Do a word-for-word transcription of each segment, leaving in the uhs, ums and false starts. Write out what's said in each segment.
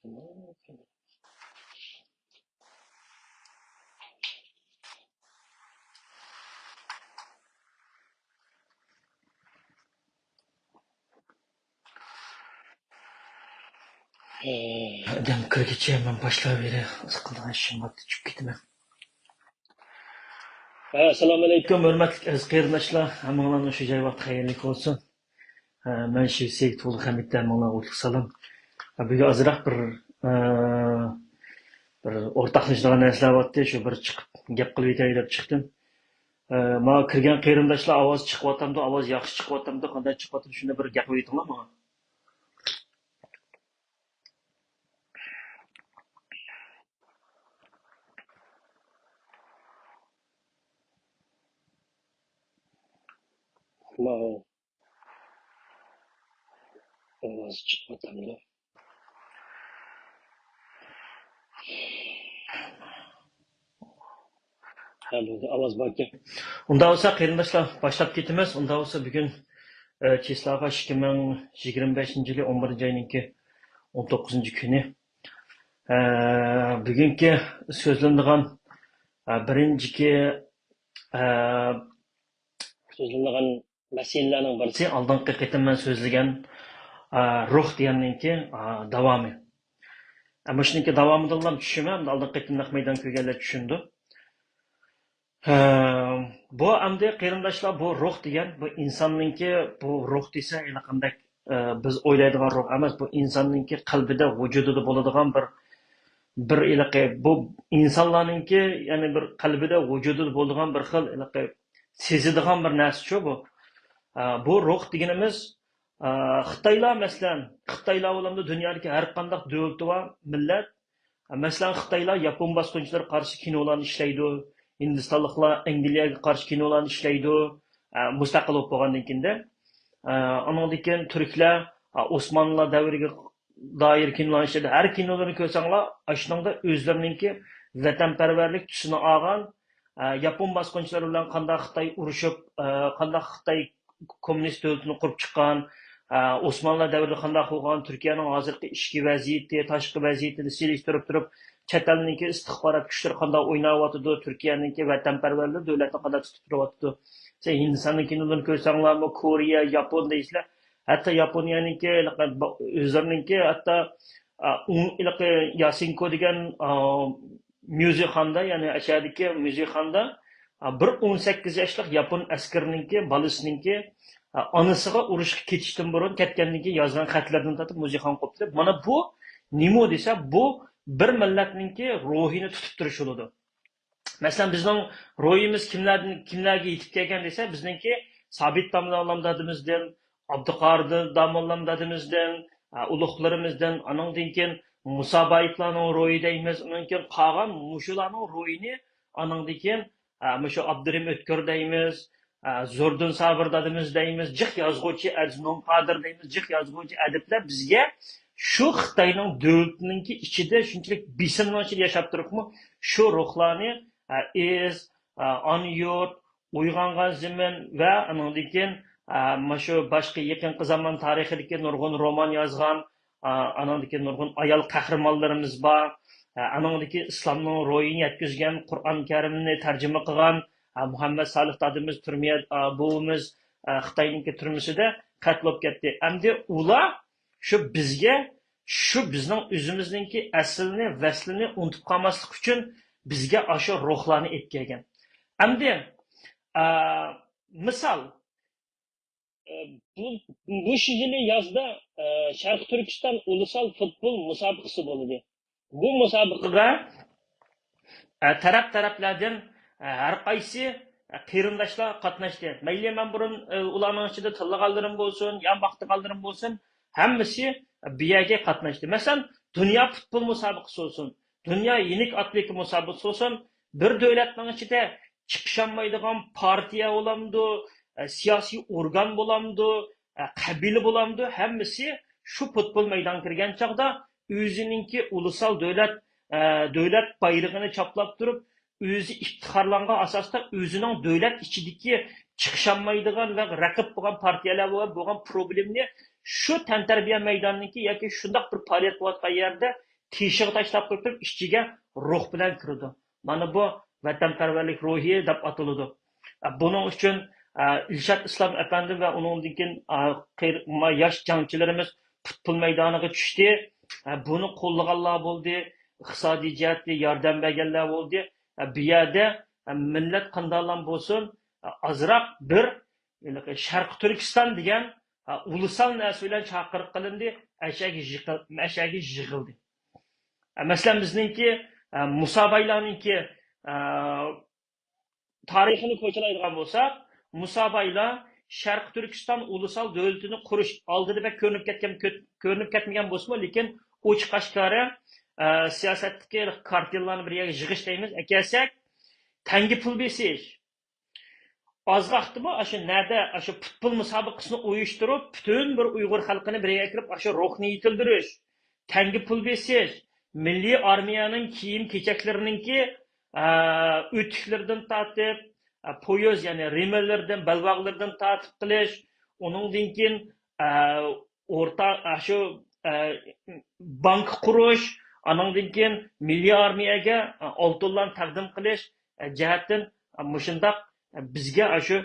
ئادەم كىرگۈچە مەن باشلاۋېرە، قىلىدىغان ئىشىم بار، چۈشۈپ كېتىمەن. ئەسسالامۇ ئەلەيكۇم، ھۆرمەتلىك ئەزىز قېرىنداشلار، ھەممىڭلارنىڭ شۇ جاي ۋاقتى خەيرلىك بولسۇن. ئە، مەن شىۋ سېيىت ئۇلۇغ ھەمىدە، ھەممىڭلارغا ئوتلۇق سالام. ئە، بۈگۈن ئازراق بىر، ئە، بىر ئورتاقلىشىدىغان نەرسىلەر بارتتى، شۇ بىر چىقىپ گەپ قىلىپ ئۆتەي دەپ چىقتىم. ئە، ماڭا كىرگەن قېرىنداشلار ئاۋاز چىقىۋاتامدۇ، ئاۋاز ياخشى چىقىۋاتامدۇ، قانداق چىقىۋاتىدۇ، شۇنى بىر گەپ قىلىۋېتىڭلار ماڭا. ماۋۇ ئاۋاز چىقىۋاتامدۇ؟ ھە، بولدى، ئاۋاز باركەن. ئۇنداق بولسا، قېرىنداشلار، باشلاپ كېتىمىز. ئۇنداق بولسا، بۈگۈن، ئە، چىسلاغا ئىككى مىڭ يىگىرمە بەشىنچى يىلى ئون بىرىنچى ئاينىڭكى ئون توققۇزىنچى كۈنى. ئە، بۈگۈنكى سۆزلىنىدىغان، ئە، بىرىنچىكى، ئە، سۆزلىنىدىغان مەسىلىلەرنىڭ بىرسى ئالدىنقى قېتىم مەن سۆزلىگەن، ئا، روھ دېگەننىڭكى، ئا، داۋامى. ئە، مۇشۇنىڭكى داۋامىدىنلا چۈشىمەن، ئەمدى ئالدىنقى قېتىم نەق مەيدان كۆرگەنلەر چۈشىنىدۇ. ئە، بۇ ئەمدى قېرىنداشلار، بۇ روھ دېگەن، بۇ ئىنساننىڭكى، بۇ روھ دېسە، ھېلىقاندەك، ئە، بىز ئويلايدىغان روھ ئەمەس، بۇ ئىنساننىڭكى قەلبىدە، ۋۇجۇدىدا بولىدىغان بىر، بىر ھېلىقى، بۇ ئىنسانلارنىڭكى، يەنى بىر قەلبىدە، ۋۇجۇدىدا بولىدىغان بىر خىل ھېلىقى سېزىدىغان بىر نەرسىچۇ بۇ. ئە، بۇ روھ دېگىنىمىز، ئە، خىتايلار، مەسىلەن، خىتايلار بولامدۇ، دۇنيادىكى ھەر قانداق دۆلىتى بار مىللەت، ئە، مەسىلەن، خىتايلار ياپون باسقۇنچىلىرىغا قارشى كىنولارنى ئىشلەيدۇ، ھىندىستانلىقلار ئەنگلىيەگە قارشى كىنولارنى ئىشلەيدۇ، ئە، مۇستەقىل بولۇپ بولغاندىن كېيىندە. ئە، ئانىڭدىن كېيىن تۈركلەر، ئە، ئوسمانلىلار دەۋرىگە دائىر كىنولارنى ئىشلەيدۇ. ھەر كىنولىرىنى كۆرسەڭلار، ئاشۇنىڭدا ئۆزلىرىنىڭكى ۋەتەنپەرۋەرلىك تۈسىنى ئالغان، ئە، ياپون باسقۇنچىلىرى بىلەن قانداق خىتاي ئۇرۇشۇپ، ئە، قانداق خىتاي كوممۇنىست دۆلىتىنى قۇرۇپ چىققان، ئە، ئوسمانلىلار دەۋرىدە قانداق بولغان، تۈركىيەنىڭ ھازىرقى ئىچكى ۋەزىيىتى، تاشقى ۋەزىيىتىنى سېلىشتۇرۇپ تۇرۇپ، چەت ئەلنىڭكى ئىستىخبارات كۈچلىرى قانداق ئويناۋاتىدۇ، تۈركىيەنىڭكى ۋەتەنپەرۋەرلىرى دۆلەتنى قانداق تۇتۇپ تۇرۇۋاتىدۇ. سەن ھىندىستاننىڭ كىنولىرىنى كۆرسەڭلارمۇ، كورېيە، ياپون دەيسىلەر. ھەتتا ياپونىيەنىڭكى ئۆزلىرىنىڭكى ھەتتا، ئا، ئۇ-، ھېلىقى ياسىنكو دېگەن، ئا، مۇزېيخانىدا، يەنى ئەشەدىكى مۇزېيخانىدا، ئا، بىر ئون سەككىز ياشلىق ياپون ئەسكىرىنىڭكى بالىسىنىڭكى، ئا، ئانىسىغا ئۇرۇشقا كېتىشتىن بۇرۇن، كەتكەندىن كېيىن يازغان خەتلىرىدىن تارتىپ مۇزېيخان قوپتى. مانا بۇ نېمە دېسە، بۇ بىر مىللەتنىڭكى روھىنى تۇتۇپ تۇرۇش بولىدۇ. مەسىلەن، بىزنىڭ روھىمىز كىملەردىن، كىملەرگە يېتىپ كەلگەن دېسە، بىزنىڭكى سابىت داموللام دادىمىزدىن، ئابدۇقادىر داموللام دادىمىزدىن، ئە، ئۇلۇغلىرىمىزدىن، ئانىڭدىن كېيىن مۇسابايىپلارنىڭ روھى دەيمىز، ئۇنىڭدىن كېيىن قالغان مۇشۇلارنىڭ روھىنى، ئانىڭدىن كېيىن، ئە، مۇشۇ ئابدۇرېھىم ئۆتكۈر دەيمىز، ئە، زوردۇن سابىر دادىمىز دەيمىز، جىق يازغۇچى ئەزمۇن قادىر دەيمىز، جىق يازغۇچى ئەدىبلەر بىزگە شۇ خىتاينىڭ دۆلىتىنىڭكى ئىچىدە شۇنچىلىك بېسىمنىڭ ئىچىدە ياشاپ تۇرۇپمۇ شۇ روھلارنى، ئە، ئىز، ئە، ئانا يۇرت، ئويغانغان زېمىن ۋە ئانىڭدىن كېيىن، ئە، مانا شۇ باشقا يېقىنقى زامان تارىخىدىكى نۇرغۇن رومان يازغان، ئە، ئانىڭدىن كېيىن نۇرغۇن ئايال قەھرىمانلىرىمىز بار. ئە، ئانىڭدىن كېيىن ئىسلامنىڭ روھىنى يەتكۈزگەن، قۇرئان كەرىمنى تەرجىمە قىلغان، ئە، مۇھەممەد سالىھ دادىمىز تۈرمىيە، ئە، بوۋىمىز، ئە، خىتاينىڭكى تۈرمىسىدە قەتل بولۇپ كەتتى. ئەمدى ئۇلار شۇ بىزگە، شۇ بىزنىڭ ئۆزىمىزنىڭكى ئەسلىنى، ۋەسلىنى ئۇنتۇپ قالماسلىق ئۈچۈن بىزگە ئاشۇ روھلارنى ئېلىپ كەلگەن. ئەمدى، ئە، مىسال، ئە، بۇ، مۇشۇ يىلى يازدا، ئە، شەرقىي تۈركىستان ئۇلۇسال فۇتبول مۇسابىقىسى بولدى. بۇ مۇسابىقىگە، ئە، تەرەپ-تەرەپلەردىن، ئە، ھەر قايسى، ئە، قېرىنداشلار قاتناشتى. مەيلى مەن بۇرۇن، ئە، ئۇلارنىڭ ئىچىدە تىللىغانلىرىم بولسۇن، يا ماختىغانلىرىم بولسۇن، ھەممىسى بۇ يەرگە قاتناشتى. مەسىلەن، دۇنيا پۇتبول مۇسابىقىسى بولسۇن، دۇنيا يېنىك ئاتلېتىكا مۇسابىقىسى بولسۇن، بىر دۆلەتنىڭ ئىچىدە چىقىشالمايدىغان پارتىيە بولامدۇ، ئە، سىياسىي ئورگان بولامدۇ، ئە، قەبىلە بولامدۇ، ھەممىسى شۇ پۇتبول مەيدانغا كىرگەن چاغدا ئۆزىنىڭكى ئۇلۇسال دۆلەت، ئە، دۆلەت بايرىقىنى چاپلاپ تۇرۇپ، ئۆزى ئىپتىخارلانغان ئاساستا ئۆزىنىڭ دۆلەت ئىچىدىكى چىقىشالمايدىغان ۋە رەقىب بولغان پارتىيەلەر بىلەن بولغان پروبلېمىنى شۇ تەنتەربىيە مەيدانىدىكى ياكى شۇنداق بىر پائالىيەت بولۇۋاتقان يەردە تېشىغا تاشلاپ قويۇپ تۇرۇپ، ئىچىگە روھ بىلەن كىرىدۇ. مانا بۇ ۋەتەنپەرۋەرلىك روھى دەپ ئاتىلىدۇ. بۇنىڭ ئۈچۈن ئىلشات ئىسلام ئەپەندى ۋە ئۇنىڭدىن كېيىن ياش جەڭچىلىرىمىز پۇتبول مەيدانىغا چۈشتى. بۇنى قوللىغانلار بولدى، ئىقتىسادىي جەھەتتە ياردەم بەرگەنلەر بولدى. بۇ يەردە مىللەت قانداقلام بولسۇن، ئازراق بىر ھېلىقى شەرقىي تۈركىستان دېگەن ئۇلۇسال نەرسە بىلەن چاقىرىق قىلىندى، ئەشەگە يىغىلدى. مەسىلەن، بىزنىڭكى مۇسابايلارنىڭكى تارىخىنى كوچىلايدىغان بولساق، مۇسابايلار شەرقىي تۈركىستان ئۇلۇسال دۆلىتىنى قۇرۇش ئالدىدا بەك كۆرۈنۈپ كەتكەن، كۆرۈنۈپ كەتمىگەن بولسىمۇ، لېكىن ئوچۇق ئاشكارا سىياسەتتىكى كارتىنلارنى بىر يەرگە يىغىش دەيمىز، ئەكەلسەك، تەڭگە پۇل بېسىش. ئازغاقتىمۇ ئاشۇ نەدە، ئاشۇ پۇتبول مۇسابىقىسىنى ئۇيۇشتۇرۇپ، پۈتۈن بىر ئۇيغۇر خەلقىنى بىر يەرگە ئەكىرىپ، ئاشۇ روھنى يېتىلدۈرۈش، تەڭگە پۇل بېسىش، مىللىي ئارمىيەنىڭ كىيىم-كېچەكلىرىنىڭكى، ئە، ئۆتۈكلىرىدىن تارتىپ، ئە، پويىز، يەنى رېمېللىرىدىن، بەلباغلىرىدىن تارتىپ قىلىش، ئۇنىڭدىن كېيىن، ئە، ئورتا، ئە، شۇ، ئە، بانكا قۇرۇش، ئانىڭدىن كېيىن مىللىي ئارمىيەگە، ئە، ئالتۇنلارنى تەقدىم قىلىش، ئە، جەھەتتىن، ئە، مۇشۇنداق، ئە، بىزگە ئاشۇ،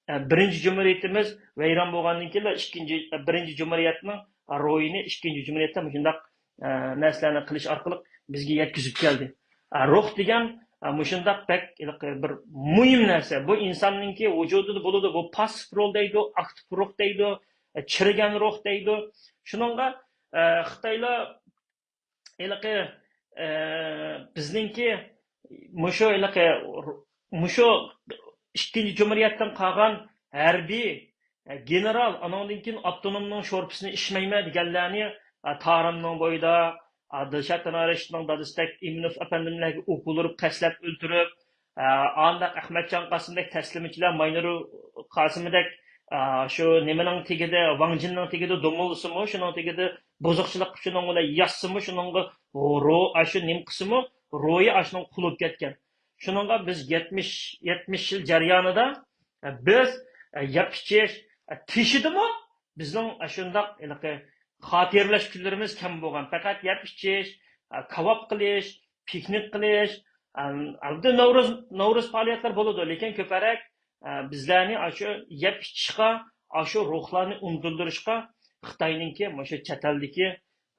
ئە، بىرىنچى جۇمھۇرىيىتىمىز ۋەيران بولغاندىن كېيىن ئىككىنچى، ئە، بىرىنچى جۇمھۇرىيەتنىڭ روھىنى ئىككىنچى جۇمھۇرىيەتتە مۇشۇنداق، ئە، نەرسىلەرنى قىلىش ئارقىلىق بىزگە يەتكۈزۈپ كەلدى. ئە، روھ دېگەن، ئە، مۇشۇنداق بەك ھېلىقى بىر مۇھىم نەرسە. بۇ ئىنساننىڭكى ۋۇجۇدىدا بولىدۇ. بۇ پاسسىپ روھ دەيدۇ، ئاكتىپ روھ دەيدۇ، ئە، چىرىگەن روھ دەيدۇ. شۇنىڭغا، ئە، خىتايلار ھېلىقى، ئە، بىزنىڭكى مۇشۇ ھېلىقى، مۇشۇ ئىككىنچى جۇمھۇرىيەتتىن قالغان ھەربىي، ئە، گېنېرال، ئانىڭدىن كېيىن ئاپتونومنىڭ شورپىسىنى ئىچمەيمەن دېگەنلەرنى، ئە، تارىمنىڭ بويىدا، ئە، دىلشات ئەنۋەرىشىتنىڭ دادىسىدەك ئىمىنوف ئەپەندىملەرگە ئوق ئۇرۇپ، قەستلەپ ئۆلتۈرۈپ، ئە، ئانداق ئەخمەتجان قاسىمدەك تەسلىمىچىلەر، ماينۇر قاسىمىدەك، ئە، شۇ نېمىنىڭ تېگىدە، ۋاڭ جىننىڭ تېگىدە دومۇللىسىمۇ، شۇنىڭ تېگىدە بۇزۇقچىلىق شۇنىڭ بىلەن ياتسىمۇ، شۇنىڭغا رو-، ئاشۇ نېمە قىلسىمۇ، روھى ئاشۇنىڭ قۇلۇپ كەتكەن. شۇنىڭغا بىز يەتمىش، يەتمىش يىل جەريانىدا، ئە، بىز، ئە، يەپ ئىچىش، ئە، تېشىدىمۇ بىزنىڭ ئاشۇنداق ھېلىقى خاتىرىلەش كۈنلىرىمىز كەم بولغان. پەقەت يەپ ئىچىش، ئە، كاۋاپ قىلىش، پىكنىك قىلىش، ئە، ئەلۋەتتە نورۇز، نورۇز پائالىيەتلەر بولىدۇ، لېكىن كۆپرەك، ئە، بىزلەرنى ئاشۇ يەپ ئىچىشقا، ئاشۇ روھلارنى ئۇنتۇلدۇرۇشقا خىتاينىڭكى مۇشۇ چەت ئەلدىكى،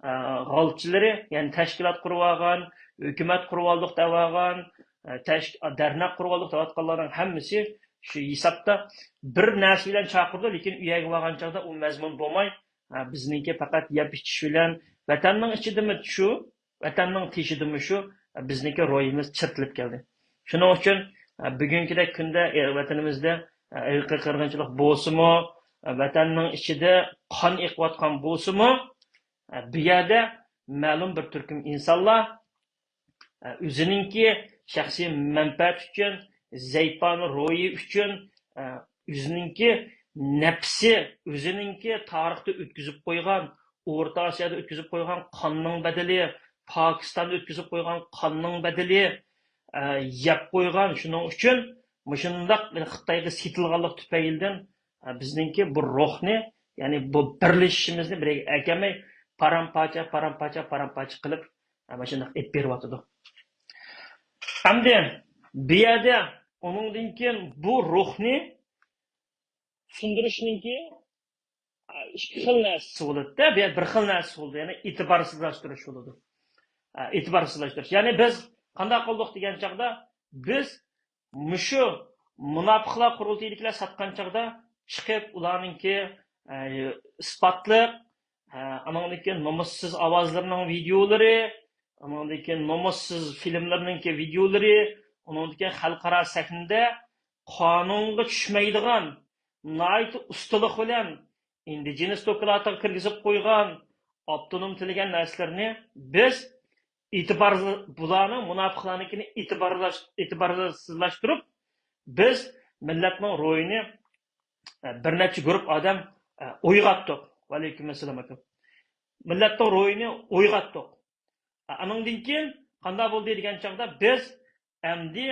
ئە، غالچىلىرى، يەنى تەشكىلات قۇرۇۋالغان، ھۆكۈمەت قۇرۇۋالدۇق دەۋالغان، ئە، تەش-، دەرنەك قۇرۇۋالدۇق دەۋاتقانلارنىڭ ھەممىسى شۇ ھېسابتا بىر نەرسە بىلەن چاقىرىدۇ، لېكىن ئۇ يەرگە بارغان چاغدا ئۇ مەزمۇن بولماي، ئە، بىزنىڭكى پەقەت يەپ ئىچىش بىلەن، ۋەتەننىڭ ئىچىدىمۇ شۇ، ۋەتەننىڭ تېشىدىمۇ شۇ، ئە، بىزنىڭكى روھىمىز چىرتىلىپ كەلدى. شۇنىڭ ئۈچۈن، ئە، بۈگۈنكىدەك كۈندە، ئە، ۋەتىنىمىزدە، ئە، ئىرقىي قىرغىنچىلىق بولسىمۇ، ئە، ۋەتەننىڭ ئىچىدە قان ئېقىۋاتقان بولسىمۇ، ئە، بۇ يەردە مەلۇم بىر تۈركۈم ئىنسانلار، ئە، ئۆزىنىڭكى شەخسىي مەنپەئەتى ئۈچۈن، زەيپانە روھى ئۈچۈن، ئە، ئۆزىنىڭكى نەپسى، ئۆزىنىڭكى تارىختا ئۆتكۈزۈپ قويغان، ئورتا ئاسىيادا ئۆتكۈزۈپ قويغان قاننىڭ بەدىلى، پاكىستاندا ئۆتكۈزۈپ قويغان قاننىڭ بەدىلى، ئە، يەپ قويغان. شۇنىڭ ئۈچۈن مۇشۇنداق خىتايغا سېتىلغانلىق تۈپەيلىدىن، ئە، بىزنىڭكى بۇ روھنى، يەنى بۇ بىرلىشىشىمىزنى بىر يەرگە ئەكەلمەي، پارام-پارچە، پارام-پارچە، پارام-پارچە قىلىپ، ئە، مۇشۇنداق ئېلىپ بېرىۋاتىدۇ. ئەمدى بۇ يەردە ئۇنىڭدىن كېيىن بۇ روھنى سۇندۇرۇشنىڭكى ئىككى خىل نەرسىسى بولىدۇ-دە، بۇ يەردە بىر خىل نەرسە بولىدۇ، يەنى ئېتىبارسىزلاشتۇرۇش بولىدۇ. ئېتىبارسىزلاشتۇرۇش. يەنى بىز قانداق قىلدۇق دېگەن چاغدا، بىز مۇشۇ مۇناپىقلار قۇرۇلتىيىدىكىلەر ساتقان چاغدا چىقىپ، ئۇلارنىڭكى، ئە، ئىسپاتلىق، ئە، ئانىڭدىن كېيىن نومۇسسىز ئاۋازلىرىنىڭ ۋىدىيولىرى، ئانىڭدىن كېيىن نومۇسسىز فىلىملىرىنىڭكى ۋىدىيولىرى، ئۇنىڭدىن كېيىن خەلقئارا سەھنىدە قانۇنغا چۈشمەيدىغان، ناھايىتى ئۇستىلىق بىلەن ئىندىجېنىس دوكلاتىغا كىرگۈزۈپ قويغان، ئاپتونوم تىلىگەن نەرسىلىرىنى بىز ئېتىبارسىز، بۇلارنىڭ، مۇناپىقلارنىڭكىنى ئېتىبارلاش-، ئېتىبارسىزلاشتۇرۇپ، بىز مىللەتنىڭ روھىنى، ئە، بىر نەچچە گۇرۇپ ئادەم، ئە، ئويغاتتۇق. ۋەئەلەيكۇم ئەسسالام ئاكا. مىللەتنىڭ روھىنى ئويغاتتۇق. ئانىڭدىن كېيىن قانداق بولدى دېگەن چاغدا، بىز ئەمدى،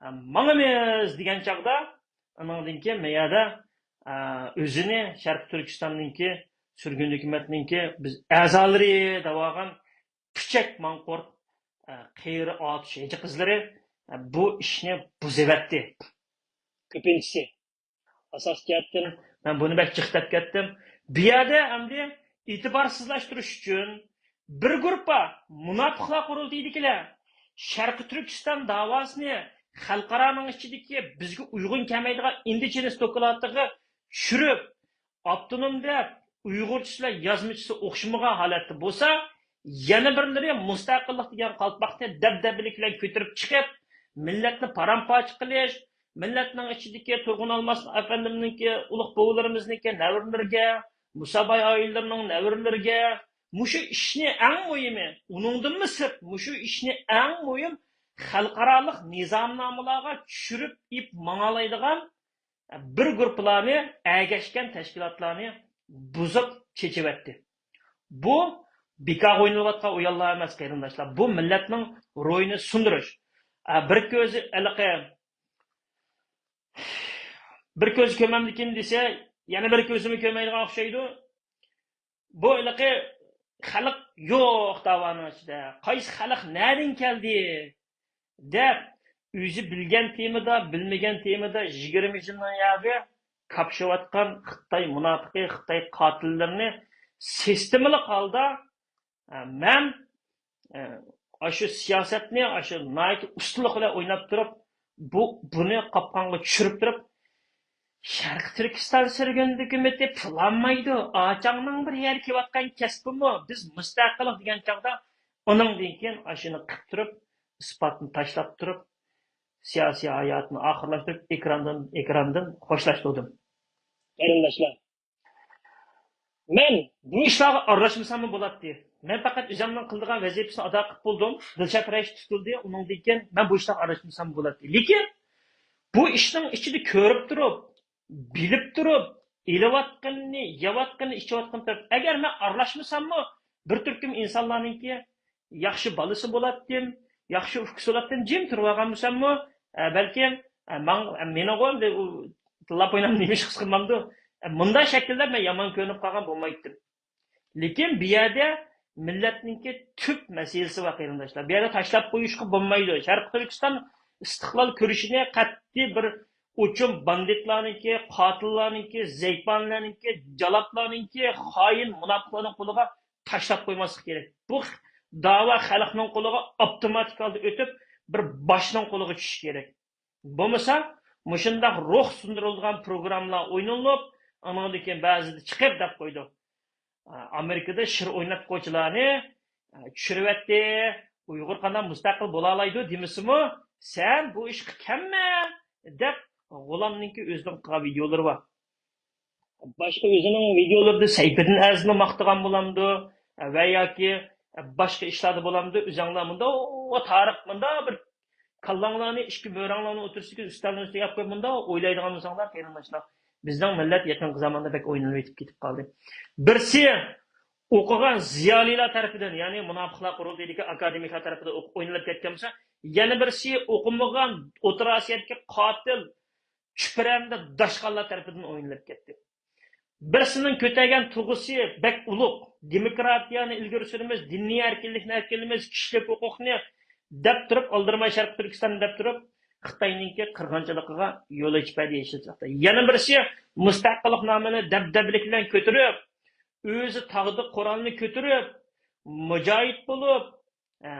ئە، ماڭىمىز دېگەن چاغدا، ئانىڭدىن كېيىن مەيەدە، ئە، ئۆزىنى شەرقىي تۈركىستاننىڭكى سۈرگۈن ھۆكۈمەتنىڭكى بىز ئەزالىرى دەۋالغان پىچەك ماڭقۇرت، ئە، قېرى ئاتۇش ھېجى قىزلىرى، ئە، بۇ ئىشنى بۇزۇۋەتتى. كۆپىنچىسى. ئاساسىي جەھەتتىن مەن بۇنى بەك جىق دەپ كەتتىم. بۇ يەردە ئەمدى ئېتىبارسىزلاشتۇرۇش ئۈچۈن بىر گۇرۇپپا مۇناپىقلار قۇرۇلتىيىدىكىلەر شەرقىي تۈركىستان داۋاسىنى خەلقئارانىڭ ئىچىدىكى بىزگە ئۇيغۇن كەلمەيدىغان ئىندىجېنىس دوكلاتىغا چۈشۈرۈپ، ئاپتونوم دەپ، ئۇيغۇرچىسى بىلەن يازمىچىسى ئوخشىمىغان ھالەتتە بولسا، يەنە بىرلىرى مۇستەقىللىق دېگەن قالپاقنى دەبدەبىلىك بىلەن كۆتۈرۈپ چىقىپ، مىللەتنى پارام-پارچە قىلىش، مىللەتنىڭ ئىچىدىكى تۇرغۇن ئالماس ئەپەندىمنىڭكى، ئۇلۇغ بوۋىلىرىمىزنىڭكى نەۋرىلىرىگە، مۇساباي ئائىلىلىرىنىڭ نەۋرىلىرىگە، مۇشۇ ئىشنى ئەڭ مۇھىمى، ئۇنىڭدىنمۇ سىرت، مۇشۇ ئىشنى ئەڭ مۇھىم خەلقئارالىق نىزامنامىلارغا چۈشۈرۈپ ئېلىپ ماڭالايدىغان بىر گۇرۇپپىلارنى، ئەگەشكەن تەشكىلاتلارنى بۇزۇپ چېچىۋەتتى. بۇ بىكارغا ئوينىلىۋاتقان ئويۇنلار ئەمەس، قېرىنداشلار. بۇ مىللەتنىڭ روھىنى سۇندۇرۇش. ئە، بىر كۆزى ھېلىقى، بىر كۆزى كۆرمەمدىكىن دېسە، يەنە بىر كۆزىمۇ كۆرمەيدىغان ئوخشايدۇ. بۇ ھېلىقى خەلق يوق داۋانىڭ ئىچىدە. قايسى خەلق نەدىن كەلدى؟ دەپ، ئۆزى بىلگەن تېمىدا، بىلمىگەن تېمىدا يىگىرمە يىلدىن ياغى كاپشىۋاتقان خىتاي مۇناپىقى، خىتاي قاتىللىرىنى سىستېمىلىق ھالدا، ئە، مەن، ئە، ئاشۇ سىياسەتنى، ئاشۇ ناھايىتى ئۇستىلىق بىلەن ئويناپ تۇرۇپ، بۇ، بۇنى قاپقانغا چۈشۈرۈپ تۇرۇپ، شەرقىي تۈركىستان سۈرگۈن ھۆكۈمىتى پۇلانمايدۇ. ئاچاڭنىڭ بىر يەرگە كېلىۋاتقان كەسپىمۇ، بىز مۇستەقىللىق دېگەن چاغدا، ئۇنىڭدىن كېيىن ئاشۇنى قىپ تۇرۇپ، ئىسپاتنى تاشلاپ تۇرۇپ، سىياسىي ھاياتنى ئاخىرلاشتۇرۇپ، ئېكراندىن، ئېكراندىن خوشلاشتۇردۇم. قېرىنداشلار، مەن بۇ ئىشلارغا ئارىلاشمىساممۇ بولاتتى. مەن پەقەت ئۆزۈمنىڭ قىلىدىغان ۋەزىپىسىنى ئادا قىلىپ بولدۇم. دىلشات رەئىش تۇتۇلدى. ئۇنىڭدىن كېيىن مەن بۇ ئىشلارغا ئارىلاشمىساممۇ بولاتتى. لېكىن بۇ ئىشنىڭ ئىچىدە كۆرۈپ تۇرۇپ، بىلىپ تۇرۇپ، ئېلىۋاتقىنىنى، يەۋاتقىنىنى، ئىچىۋاتقىنىنى كۆرۈپ، ئەگەر مەن ئارىلاشمىساممۇ، بىر تۈركۈم ئىنسانلارنىڭكى ياخشى بالىسى بولاتتىم، ياخشى ئۇكىسى بولاتتىم، جىم تۇرۇۋالغان بولساممۇ، ئە، بەلكىم، ئە، ماڭ-، ئە، مېنىڭغۇ ئەمدى ئۇ تىللاپ ئويناپ نېمە ئىش قىلىپ قالمامدۇ؟ ئە، مۇنداق شەكىلدە مەن يامان كۆرۈنۈپ قالغان بولمايتتىم. لېكىن بۇ يەردە مىللەتنىڭكى تۈپ مەسىلىسى بار، قېرىنداشلار. بۇ يەردە تاشلاپ قويۇشقا بولمايدۇ. شەرقىي تۈركىستان ئىستىقلال كۈرىشىنى قەتئىي بىر ئوچۇم باندىتلارنىڭكى، قاتىللارنىڭكى، زەيپانلارنىڭكى، جاللاتلارنىڭكى، خائىن مۇناپىقلارنىڭ قولىغا تاشلاپ قويماسلىق كېرەك. بۇ داۋا خەلقنىڭ قولىغا ئاپتوماتىك ھالدا ئۆتۈپ، بىر باشنىڭ قولىغا چۈشۈشى كېرەك. بولمىسا، مۇشۇنداق روھ سۇندۇرۇلىدىغان پروگراممىلار ئوينىلىپ، ئانىڭدىن كېيىن بەزىدە چىقىپ دەپ قويىدۇ. ئامېرىكىدا شىر ئويناتقۇچىلارنى چۈشۈرۈۋەتتى، ئۇيغۇر قانداق مۇستەقىل بولالايدۇ دېمىسىمۇ، سەن بۇ ئىشقا كەلمە دەپ غۇلامنىڭكى ئۆزىنىڭ قىلغان ۋىدىيولىرى بار. باشقا ئۆزىنىڭ ۋىدىيولىرىدا سەيپىدىن ئەزىزنى ماختىغان بولامدۇ؟ ۋە ياكى باشقا ئىشلاردا بولامدۇ؟ ئۆزۈڭلار مۇنداق، «ئۇ، تارىخ مۇنداق بىر كاللاڭلارنى، ئىككى بۆرەڭلارنى ئولتۇرسىدىكى ئۈستەلنىڭ ئۈستىگە ئاپ قويۇپ مۇنداق ئويلايدىغان بولساڭلار، قېرىنداشلار، بىزنىڭ مىللەت يېقىنقى زاماندا بەك ئويلىنىۋېتىپ كېتىپ قالدى.» بىرسى ئوقۇغان زىيالىيلار تەرىپىدىن، يەنى مۇناپىقلار قۇرۇلتىيىدىكى ئاكادېمىكلار تەرىپىدىن ئوق-، ئوينىلىپ كەتكەن بولسا، يەنە بىرسى ئوقۇمىغان ئوتتۇرا ئاسىيادىكى قاتىل، چۈپرەمدە داشقاللار تەرىپىدىن ئوينىلىپ كەتتى. بىرسىنىڭ كۆتەرگەن تۇغىسى بەك ئۇلۇغ، دېموكراتىيەنى ئىلگىرى سۈرىمىز، دىنىي ئەركىنلىكنى ئەركىنلىمىز، كىشىلىك ھوقۇقنى دەپ تۇرۇپ، ئالدىرىماي شەرقىي تۈركىستان دەپ تۇرۇپ، خىتاينىڭكى قىرغىنچىلىقىغا يول ئېچىپ بەردى يېشىل چاغدا. يەنە بىرسى مۇستەقىللىق نامىنى دەبدەبىلىك بىلەن كۆتۈرۈپ، ئۆزى تاغدا قورالنى كۆتۈرۈپ، مۇجاھىد بولۇپ، ئە،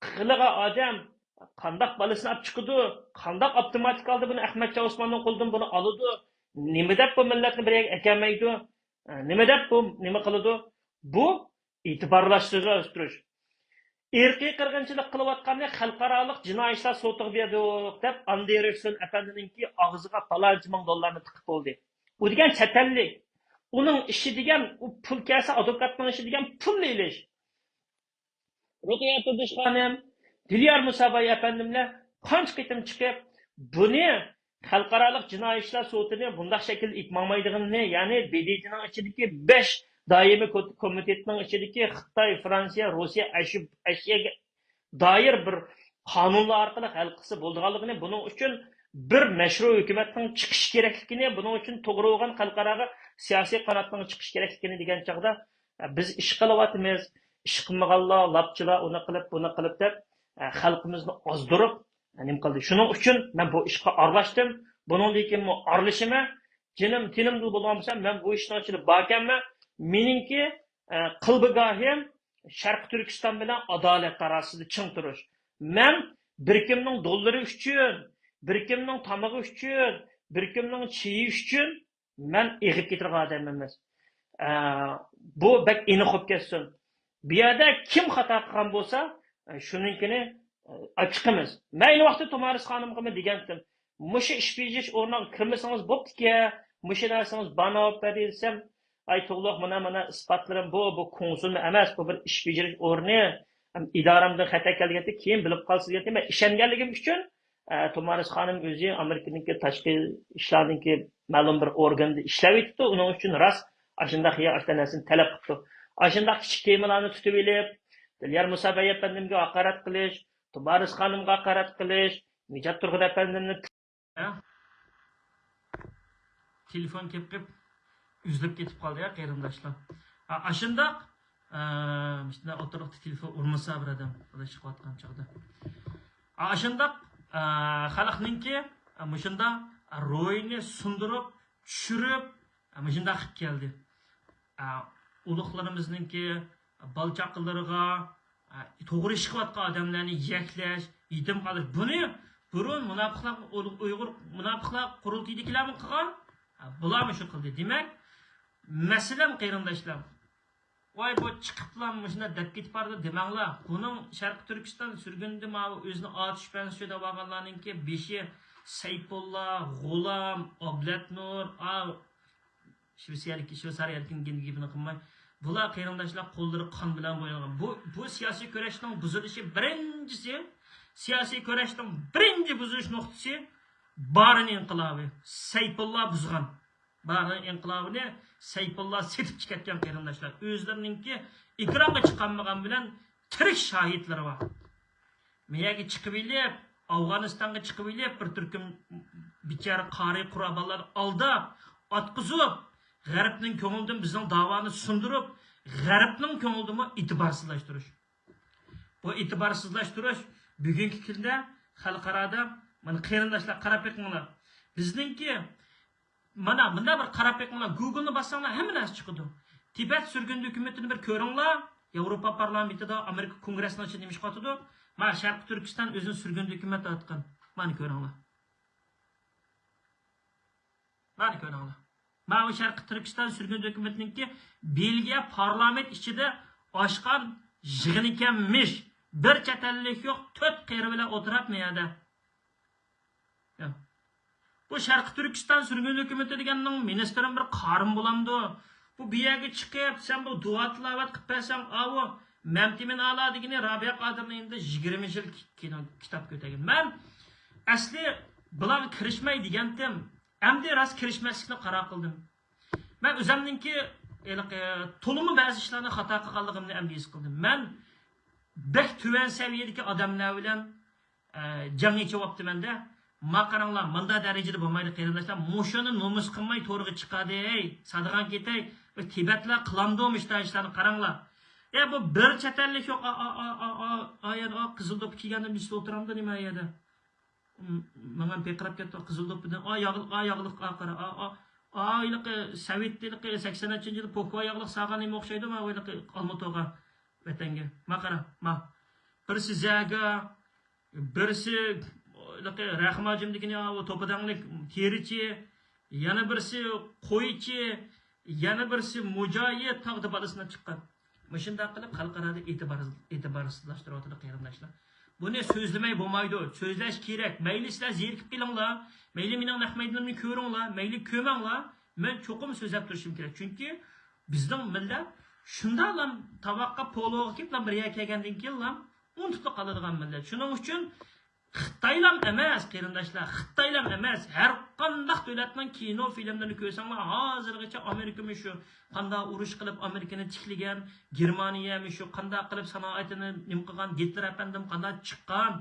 قىلىغان ئادەم قانداق بالىسىنى ئاپ چىقىدۇ؟ قانداق ئاپتوماتىك ھالدا بۇنى ئەخمەتجان ئوسماننىڭ قولىدىن بۇنى ئالىدۇ؟ نېمە دەپ بۇ مىللەتنى بىر يەرگە ئەكەلمەيدۇ؟ نېمە دەپ بۇ نېمە قىلىدۇ؟ بۇ ئېتىبارلاشتۇرۇش. ئىرقىي قىرغىنچىلىق قىلىۋاتقاننى خەلقئارالىق جىنايى ئىشلار سوتىغا بەردۇق دەپ، ئاندېرسون ئەپەندىنىڭكى ئاغزىغا پالانچە مىڭ دوللارنى تىقىپ بولدى. ئۇ دېگەن چەت ئەللىك. ئۇنىڭ ئىشى دېگەن، ئۇ پۇل كەلسە، ئادۋوكاتنىڭ ئىشى دېگەن پۇلنى ئېلىش. رۇقىيە تۇردۇش خانىم، دىليار مۇساباي ئەپەندىملەر قانچە قېتىم چىقىپ، بۇنى خەلقئارالىق جىنايى ئىشلار سوتىنى بۇنداق شەكىلدە ئېلىپ ماڭمايدىغىنىنى، يەنى بې دې تېنىڭ ئىچىدىكى بەش دائىمىي كو-، كومىتېتنىڭ ئىچىدىكى خىتاي، فرانسىيە، روسىيە، ئەشۇ-، ئەشيەگە دائىر بىر قانۇنلار ئارقىلىق ھەل قىلسا بولىدىغانلىقىنى، بۇنىڭ ئۈچۈن بىر مەشرۇ ھۆكۈمەتنىڭ چىقىشى كېرەكلىكىنى، بۇنىڭ ئۈچۈن توغرا بولغان خەلقئاراغا سىياسىي قاناتنىڭ چىقىشى كېرەكلىكىنى دېگەن چاغدا، بىز ئىش قىلىۋاتىمىز، ئىش قىلمىغانلار، لاپچىلار، ئۇنى قىلىپ، بۇنى قىلىپ دەپ، ئە، خەلقىمىزنى ئازدۇرۇپ، ئە، نېمە قىلدى. شۇنىڭ ئۈچۈن مەن بۇ ئىشقا ئارىلاشتىم. بۇنىڭدىن كېيىنمۇ ئارىلىشىمەن. جېنىم تېنىمدىلا بولغان بولسا، مەن بۇ ئىشنىڭ ئىچىدە باركەنمەن. مېنىڭكى، ئە، قىلبىگاھىم شەرقىي تۈركىستان بىلەن ئادالەت ئاراسىدا چىڭ تۇرۇش. مەن بىر كىمنىڭ دوللىرى ئۈچۈن، بىر كىمنىڭ تامىقى ئۈچۈن، بىر كىمنىڭ چېيى ئۈچۈن مەن ئېغىپ كېتىدىغان ئادەم ئەمەس. ئە، بۇ بەك ئېنىق بولۇپ كەتسۇن. بۇ يەردە كىم خاتا قىلغان بولسا، ئە، شۇنىڭكىنى، ئە، ئاچىقىمىز. مەن ئەينى ۋاقىتتا تۇمارىس خانىمغىمۇ دېگەنتىم، مۇشۇ ئىش بېجىرىش ئورنىغا كىرمىسىڭىز بوپتىكەن، مۇشۇ نەرسىڭىز بارنى ئاپ بەردى دېسەم، ئاي تۇغلۇق، مانا، مانا ئىسپاتلىرىم بۇ، بۇ كونسۇلمۇ ئەمەس، بۇ بىر ئىش بېجىرىش ئورنى. ئىدارەمدىن خەتەر كەلگەنتى، كېيىن بىلىپ قالسىز دېگەنتى. مەن ئىشەنگەنلىكىم ئۈچۈن، ئە، تۇمارىس خانىم ئۆزى ئامېرىكىنىڭكى تاشقى ئىشلارنىڭكى مەلۇم بىر ئورگاندا ئىشلەۋېتىپتۇ. ئۇنىڭ ئۈچۈن راست ئاشۇنداق يا ئاشۇنداق نەرسىنى تەلەپ قىپتۇ. ئاشۇنداق كىچىك تېمىلارنى تۇتۇۋېلىپ، دىليار مۇسابەي ئەپەندىمگە ھاقارەت قىلىش، تۇمارىس خانىمغا ھاقارەت قىلىش، نىجات تۇرغۇن ئەپەندىمنى تېلېفون كېلىپ قېلىپ ئۈزۈلۈپ كېتىپ قالدى يا قېرىنداشلار. ئا-، ئاشۇنداق، ئە، مۇشۇنداق ئوتتۇرىلىقتا تېلېفون ئۇرمىسا بىر ئادەم، خۇداي چىقىۋاتقان چاغدا. ئا-، ئاشۇنداق، ئە، خەلقنىڭكى، ئە، مۇشۇنداق روھىنى سۇندۇرۇپ، چۈشۈرۈپ، ئە، مۇشۇنداق قىلىپ كەلدى. ئە، ئۇلۇغلىرىمىزنىڭكى، بالا-چاقىلىرىغا، ئە، توغرا ئىش قىلىۋاتقان ئادەملەرنى يەكلەش، يېتىم قالدۇرۇش. بۇنى بۇرۇن مۇناپىقلار، ئۇيغۇر مۇناپىقلار قۇرۇلتىيىدىكىلەرمۇ قىلغان، ئە، بۇلارمۇ شۇ قىلدى. دېمەك، مەسىلەن، قېرىنداشلار، ۋاي، بۇ چىقىپلا مۇشۇنداق دەپ كېتىپ بارىدۇ دېمەڭلار. بۇنىڭ شەرقىي تۈركىستان سۈرگۈندە ماۋۇ ئۆزىنى ئاتۇش پەنسىچى دەۋالغانلارنىڭكى بېشى سەيپۇللا، غۇلام، ئابلەتنۇر، ئا، شۋېتسىيەدىكى، شۋېتسارىيەدىكى گېپىنى قىلماي. بۇلار قېرىنداشلار قوللىرى قان بىلەن بويىلغان. بۇ، بۇ سىياسىي كۈرەشنىڭ بۇزۇلۇشى بىرىنچىسى، سىياسىي كۈرەشنىڭ بىرىنچى بۇزۇلۇش نۇقتىسى بارىن ئىنقىلابى. سەيپۇللا بۇزغان. بارىن ئىنقىلابىنى سەيپۇللا سېتىپ چىقىۋەتكەن قېرىنداشلار. ئۆزلىرىنىڭكى ئېكرانغا چىقارمىغان بىلەن تىرىك شاھىتلىرى بار. مەيەگە چىقىۋېلىپ، ئافغانىستانغا چىقىۋېلىپ، بىر تۈركۈم بىچارە قارىي قۇرابانلارنى ئالداپ، ئاتقۇزۇپ، غەربنىڭ كۆڭلىدىن بىزنىڭ داۋانى سۇندۇرۇپ، غەربنىڭ كۆڭلىدىمۇ ئېتىبارسىزلاشتۇرۇش. بۇ ئېتىبارسىزلاشتۇرۇش بۈگۈنكى كۈندە خەلقئارادا، مانا، قېرىنداشلار، قاراپ بېقىڭلار. بىزنىڭكى مانا مۇنداق بىر قاراپ بېقىڭلار، گۇگلنى باسساڭلار ھەممە نەرسە چىقىدۇ. تىبەت سۈرگۈندە ھۆكۈمىتىنى بىر كۆرۈڭلار، ياۋروپا پارلامېنتىدا، ئامېرىكا كونگرېسىنىڭ ئىچىدە نېمە ئىش قىلىۋاتىدۇ؟ مانا شەرقىي تۈركىستان ئۆزىنى سۈرگۈندە ھۆكۈمەت دەۋاتقان. مانا كۆرۈڭلار. مانا كۆرۈڭلار. مانا شەرقىي تۈركىستان سۈرگۈندە ھۆكۈمىتىنىڭكى بېلگىيە پارلامېنت ئىچىدە ئاچقان يىغىنى ئىكەنمىش. بىر چەت ئەللىك يوق، تۆت قېرى بىلەن ئولتۇرۇپ مۇ يەردە. يا. بۇ شەرقىي تۈركىستان سۈرگۈن ھۆكۈمىتى دېگەننىڭ مىنىستىرىمۇ بىر قارىمۇ بولامدۇ؟ بۇ بۇ يەرگە چىقىپ، سەن بۇ دۇئا تىلاۋەت قىلىپ بەرسەڭ، ئاۋۇ مەمتىمىن ئالا دېگىنى رابىيە قادىرنىڭ يېنىدا يىگىرمە يىل كىنو، كىتاب كۆتەرگەن. مەن ئەسلى بۇلارغا كىرىشمەي دېگەنتىم. ئەمدى راست كىرىشمەسلىكنى قارار قىلدىم. مەن ئۆزۈمنىڭكى ھېلىقى تولىمۇ بەزى ئىشلارنى خاتا قىلغانلىقىمنى ئەمدى ھېس قىلدىم. مەن بەك تۆۋەن سەۋىيەدىكى ئادەملەر بىلەن ئە، جەڭ ئېچىۋاپتىمەن-دە. ما قاراڭلار، مانداق دەرىجىدە بولمايدۇ، قېرىنداشلار. مۇشۇنى نومۇس قىلماي تورغا چىقاردى، ھەي، سادىغان كېتەي. بىر تىبەتلەر قىلامدۇ مۇشۇنداق ئىشلارنى؟ قاراڭلار. يا، بۇ بىر چەت ئەللىك يوق، ئا، ئا، قىزىل دوپپا كىيگەندە بىز ئولتۇرامدۇ نېمە يەردە؟ م-، ماڭا پىرقىراپ كەتتى، قىزىل دوپپىدىن. ئا، ياغلىق، ئا، ياغلىق، ئا، قارا، ئا، ئا، ئا، ھېلىقى سوۋېت، ھېلىقى سەكسەن نەچچىنچى يىلى پوكۋا ياغلىق سالغان نېمە ئوخشايدۇ، مانا ھېلىقى ئالما توغا ۋەتەنگە. ما قارا، ما. بىرسى زەگە، بىرسى، ھېلىقى رەخىم ھاجىم دېگىنى، ئاۋۇ توپا دەڭلىك تېرىچى، يەنە بىرسى قويچى، يەنە بىرسى مۇجاھىد، تاغدا بالىسىنى چىققان. مۇشۇنداق قىلىپ خەلقئارادا ئېتىبار، ئېتىبارسىزلاشتۇرۇۋاتىدۇ، قېرىنداشلار. بۇنى سۆزلىمەي بولمايدۇ، سۆزلەش كېرەك. مەيلى سىلەر زېرىكىپ قېلىڭلار، مەيلى مېنىڭ نەق مەيدىنىمنى كۆرۈڭلار، مەيلى كۆرمەڭلار، مەن چوقۇم سۆزلەپ تۇرۇشۇم كېرەك. چۈنكى بىزنىڭ مىللەت شۇنداقلا تاۋاققا پولۇغا كېلىپلا بىر يەرگە كەلگەندىن كېيىنلا ئۇنتۇپلا قالىدىغان مىللەت. شۇنىڭ ئۈچۈن خىتايلام ئەمەس، قېرىنداشلار، خىتايلام ئەمەس. ھەر قانداق دۆلەتنىڭ كىنو، فىلىملىرىنى كۆرسەڭلار، ھازىرغىچە ئامېرىكىمۇ شۇ قانداق ئۇرۇش قىلىپ ئامېرىكىنى تىكلىگەن، گېرمانىيەمۇ شۇ قانداق قىلىپ سانائىتىنى نېمە قىلغان، گىتلېر ئەپەندىم قانداق چىققان،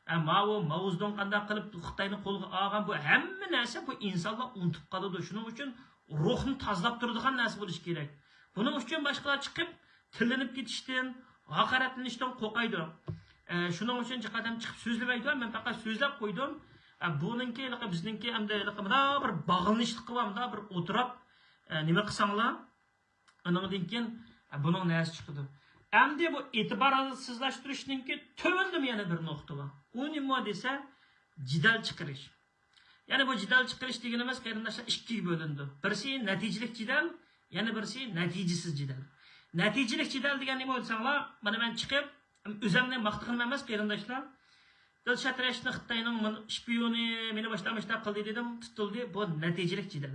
ئە، ماۋۇ ماۋزېدۇڭ قانداق قىلىپ خىتاينى قولغا ئالغان، بۇ ھەممە نەرسە بۇ ئىنسانلار ئۇنتۇپ قالىدۇ. شۇنىڭ ئۈچۈن روھنى تازىلاپ تۇرىدىغان نەرسە بولۇشى كېرەك. بۇنىڭ ئۈچۈن باشقىلار چىقىپ تىللىنىپ كېتىشتىن، ھاقارەتلىنىشتىن قورقايدۇ. ئە، شۇنىڭ ئۈچۈن جىق ئادەم چىقىپ سۆزلىمەيدۇ، مەن پەقەت سۆزلەپ قويدۇم. ئە، بۇنىڭكى ھېلىقى بىزنىڭكى ئەمدى ھېلىقى مۇنداق بىر باغلىنىشلىقى بار، مۇنداق بىر ئولتۇراپ، ئە، نېمە قىلساڭلار، ئانىڭدىن كېيىن، ئە، بۇنىڭ نەسى چىقىدۇ. ئەمدى بۇ ئېتىبارسىزلاشتۇرۇشنىڭكى تۆۋىنىدىمۇ يەنە بىر نۇقتا بار. ئۇ نېمە دېسە، جېدەل چىقىرىش. يەنى بۇ جېدەل چىقىرىش دېگىنىمىز، قېرىنداشلار، ئىككىگە بۆلۈنىدۇ. بىرسى نەتىجىلىك جېدەل، يەنە بىرسى نەتىجىسىز جېدەل. نەتىجىلىك جېدەل دېگەن نېمە دېسەڭلار، مانا مەن چىقىپ، ئۆزۈمنى ماختىغىنىم ئەمەس، قېرىنداشلار. دىلشات رەشىتنى خىتاينىڭ مۇن-، شپىيونى، مېنى باشتا مۇشتا قىلدى دېدىم، تۇتۇلدى. بۇ نەتىجىلىك جېدەل.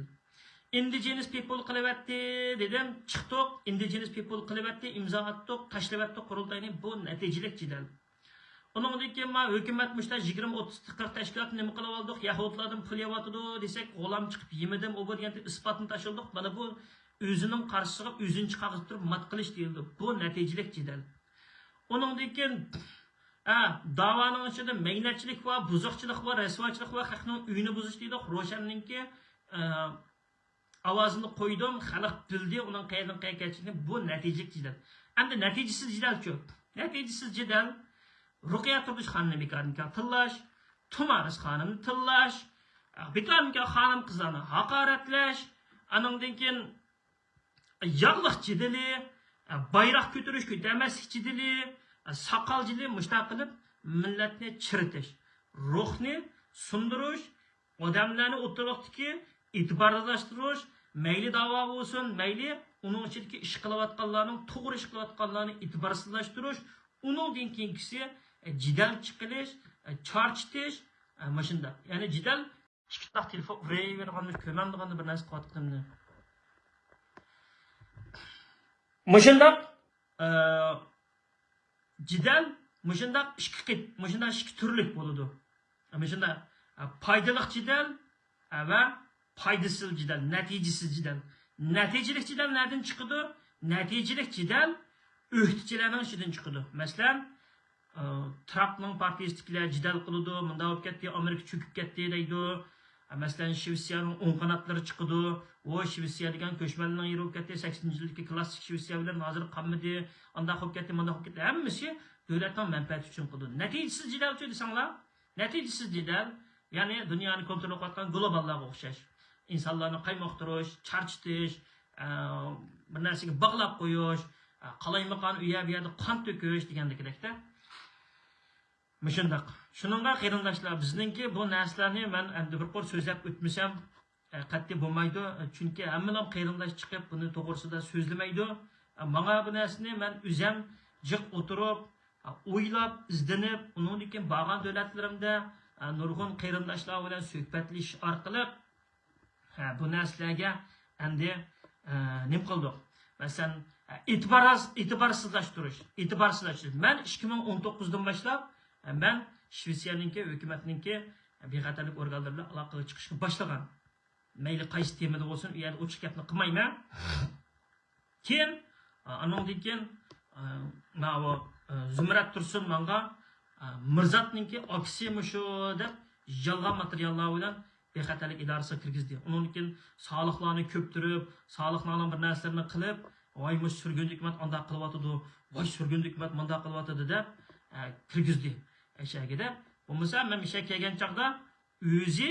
ئىندىجېنىس پىپل قىلىۋەتتى دېدىم، چىقتۇق، ئىندىجېنىس پىپل قىلىۋەتتى، ئىمزا ئاتتۇق، تاشلىۋەتتۇق قۇرۇلتاينى. بۇ نەتىجىلىك جېدەل. ئۇنىڭدىن كېيىن ما ھۆكۈمەت مۇشتا يىگىرمە، ئوتتۇز، قىرىق تەشكىلاتنى نېمە قىلىۋالدۇق، يەھۇدىيلاردىن پۇل يەۋاتىدۇ دېسەك، غۇلام چىقىپ يېمىدىم، ئۇ بۇ دېگەندەك ئىسپاتنى تاشلىدۇق. مانا بۇ ئۆزىنىڭ قارشىسىغا ئۆزىنى چىقارغۇزۇپ تۇرۇپ مات قىلىش دېيىلىدۇ. بۇ نەتىجىلىك جېدەل. ئۇنىڭدىن كېيىن، ھە، داۋانىڭ ئىچىدە مەينەتچىلىك بار، بۇزۇقچىلىق بار، رەسۋاچىلىق بار، خەقنىڭ ئۆيىنى بۇزۇش دېدۇق. روشەننىڭكى، ئە، ئاۋازىنى قويدۇم، خەلق بىلدى ئۇنىڭ قەيەردىن قەيەرگە كەتكىنىنى. بۇ نەتىجىلىك جېدەل. ئەمدى نەتىجىسىز جېدەلچۇ؟ نەتىجىسىز جېدەل، رۇقىيە تۇردۇش خانىمنى بىكاردىن بىكار تىللاش، تۇمارىس خانىمنى تىللاش، بىكاردىن بىكار خانىم قىزلارنى ھاقارەتلەش، ئانىڭدىن كېيىن ياغلىق جېدىلى، بايراق كۆتۈرۈش، كۆتەرمەسلىك جېدىلى، ساقال جېدىلى، مۇشۇنداق قىلىپ مىللەتنى چىرىتىش، روھنى سۇندۇرۇش، ئادەملەرنى ئوتتۇرىلىقتىكى ئېتىبارسىزلاشتۇرۇش، مەيلى داۋا بولسۇن، مەيلى ئۇنىڭ ئىچىدىكى ئىش قىلىۋاتقانلارنىڭ، توغرا ئىش قىلىۋاتقانلارنى ئېتىبارسىزلاشتۇرۇش، ئۇنىڭدىن كېيىنكىسى، ئە، جېدەل چىقىرىش، ئە، چارچىتىش، ئە، مۇشۇنداق. يەنى جېدەل ئىككى تاق تېلېفون ئۇرۇۋېرىدىغان، كۆرمەمدىغان بىر نەرسە قىلىۋاتقىنىمنى. مۇشۇنداق، ئە، جېدەل مۇشۇنداق ئىككى قېت-، مۇشۇنداق ئىككى تۈرلۈك بولىدۇ. مۇشۇنداق، ئە، پايدىلىق جېدەل، ئە، ۋە پايدىسىز جېدەل، نەتىجىسىز جېدەل. نەتىجىلىك جېدەل نەدىن چىقىدۇ؟ نەتىجىلىك جېدەل ئۆكتىچىلەرنىڭ ئىچىدىن چىقىدۇ. مەسىلەن، ئە، ترامپنىڭ پارتىيىسىدىكىلەر جېدەل قىلىدۇ، مۇنداق بولۇپ كەتتى، ئامېرىكا چۆكۈپ كەتتى دەيدۇ. مەسىلەن، شىۋېتسىيەنىڭ ئوڭ قاناتلىرى چىقىدۇ. ئۇ شىۋېتسىيە دېگەن كۆچمەنلەرنىڭ يېرى بولۇپ كەتتى. سەكسىنىنچى يىلدىكى كلاسسىك شىۋېتسىيە بىلەن ھازىر قالمىدى. ئانداق بولۇپ كەتتى، مانداق بولۇپ كەتتى. ھەممىسى دۆلەتنىڭ مەنپەئەتى ئۈچۈن قىلىدۇ. نەتىجىسىز جېدەلچۇ دېسەڭلار، نەتىجىسىز جېدەل، يەنى دۇنيانى كونترول قىلىۋاتقان گلوباللارغا ئوخشاش. ئىنسانلارنى قايمۇقتۇرۇش، چارچىتىش، ئە، بىر نەرسىگە باغلاپ قويۇش، ئە، قالايمىقان ئۇ يەر بۇ يەردە قان تۆكۈش دېگەندىكىدەكتە. مۇشۇنداق. شۇنىڭغا قېرىنداشلار، بىزنىڭكى بۇ نەرسىلەرنى مەن ئەمدى بىر قۇر سۆزلەپ ئۆتمىسەم، ئە، قەتئىي بولمايدۇ. چۈنكى ھەممىلا قېرىنداش چىقىپ بۇنى توغرىسىدا سۆزلىمەيدۇ. ئە، ماڭا بۇ نەرسىنى مەن ئۆزەم جىق ئولتۇرۇپ، ئە، ئويلاپ، ئىزدىنىپ، ئۇنىڭدىن كېيىن بارغان دۆلەتلىرىمدە، ئە، نۇرغۇن قېرىنداشلار بىلەن سۆھبەتلىشىش ئارقىلىق، ھە، بۇ نەرسىلەرگە ئەمدى، ئە، نېمە قىلدۇق؟ مەسىلەن، ئە، ئېتىبار-، ئېتىبارسىزلاشتۇرۇش، ئېتىبارسىزلاشتۇرۇش. مەن ئىككى مىڭ ئون توققۇزدىن باشلاپ، ئە، مەن شىۋېتسىيەنىڭكى ھۆكۈمەتنىڭكى بىخەتەرلىك ئورگانلىرى بىلەن ئالاقىگە چىقىشقا باشلىغان. مەيلى قايسى تېمىدا بولسۇن، ئۇ يەردە ئوچۇق گەپنى قىلمايمەن. كېيىن، ئا، ئانىڭدىن كېيىن، ئا، ماۋۇ، ئا، زۇمرەت تۇرسۇن ماڭا، ئا، مىرزاتنىڭكى ئاكىسى مۇشۇ دەپ يالغان ماتېرىياللار بىلەن بىخەتەرلىك ئىدارىسىغا كىرگۈزدى. ئۇنىڭدىن كېيىن سالىقلارنى كۆپتۈرۈپ، سالىقلارنىڭ بىر نەرسىلىرىنى قىلىپ، ۋاي مۇشۇ سۈرگۈندە ھۆكۈمەت ئانداق قىلىۋاتىدۇ، ۋاي سۈرگۈندە ھۆكۈمەت مانداق قىلىۋاتىدۇ دەپ، ئا، كىرگۈزدى ئەشەگە دەپ. بولمىسا مەن مىشەگە كەلگەن چاغدا ئۆزى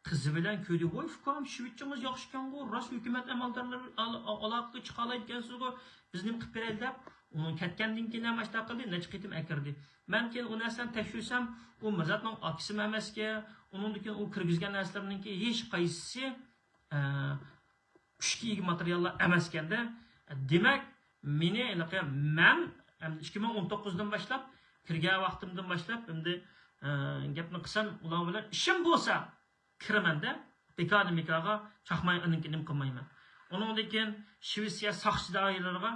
قىزى بىلەن كۆردى. ۋاي، ئۇكام، شىۋېتچىڭىز ياخشىكەنغۇ، راست ھۆكۈمەت ئەمەلدارلىرى ئال-، ئالاقىگە چىقالايدىكەنسىزغۇ، بىز نېمە قىلىپ بېرەيلى دەپ، ئۇنىڭ كەتكەندىن كېيىن ھەم ئاشۇنداق قىلدى، نەچچە قېتىم ئەكىردى. مەن كېيىن ئۇ نەرسىلەرنى تەكشۈرسەم، ئۇ مىرزاتنىڭ ئاكىسىمۇ ئەمەسكەن، ئۇنىڭدىن كېيىن ئۇ كىرگۈزگەن نەرسىلىرىنىڭكى ھېچقايسىسى، ئە، كۈچكە ئىگە ماتېرىياللار ئەمەسكەندە. دېمەك، مېنى ھېلىقى مەن ئەمدى ئىككى مىڭ ئون توققۇزدىن باشلاپ، كىرگەن ۋاقتىمدىن باشلاپ، ئەمدى، ئە، گەپنى قىلسام، ئۇلار بىلەن ئىشىم بولسا، كىرىمەن-دە، بىكاردىن بىكارغا چاقماي ئانىڭكى نېمە قىلمايمەن. ئۇنىڭدىن كېيىن شىۋېتسىيە ساقچى دائىرىلىرىغا،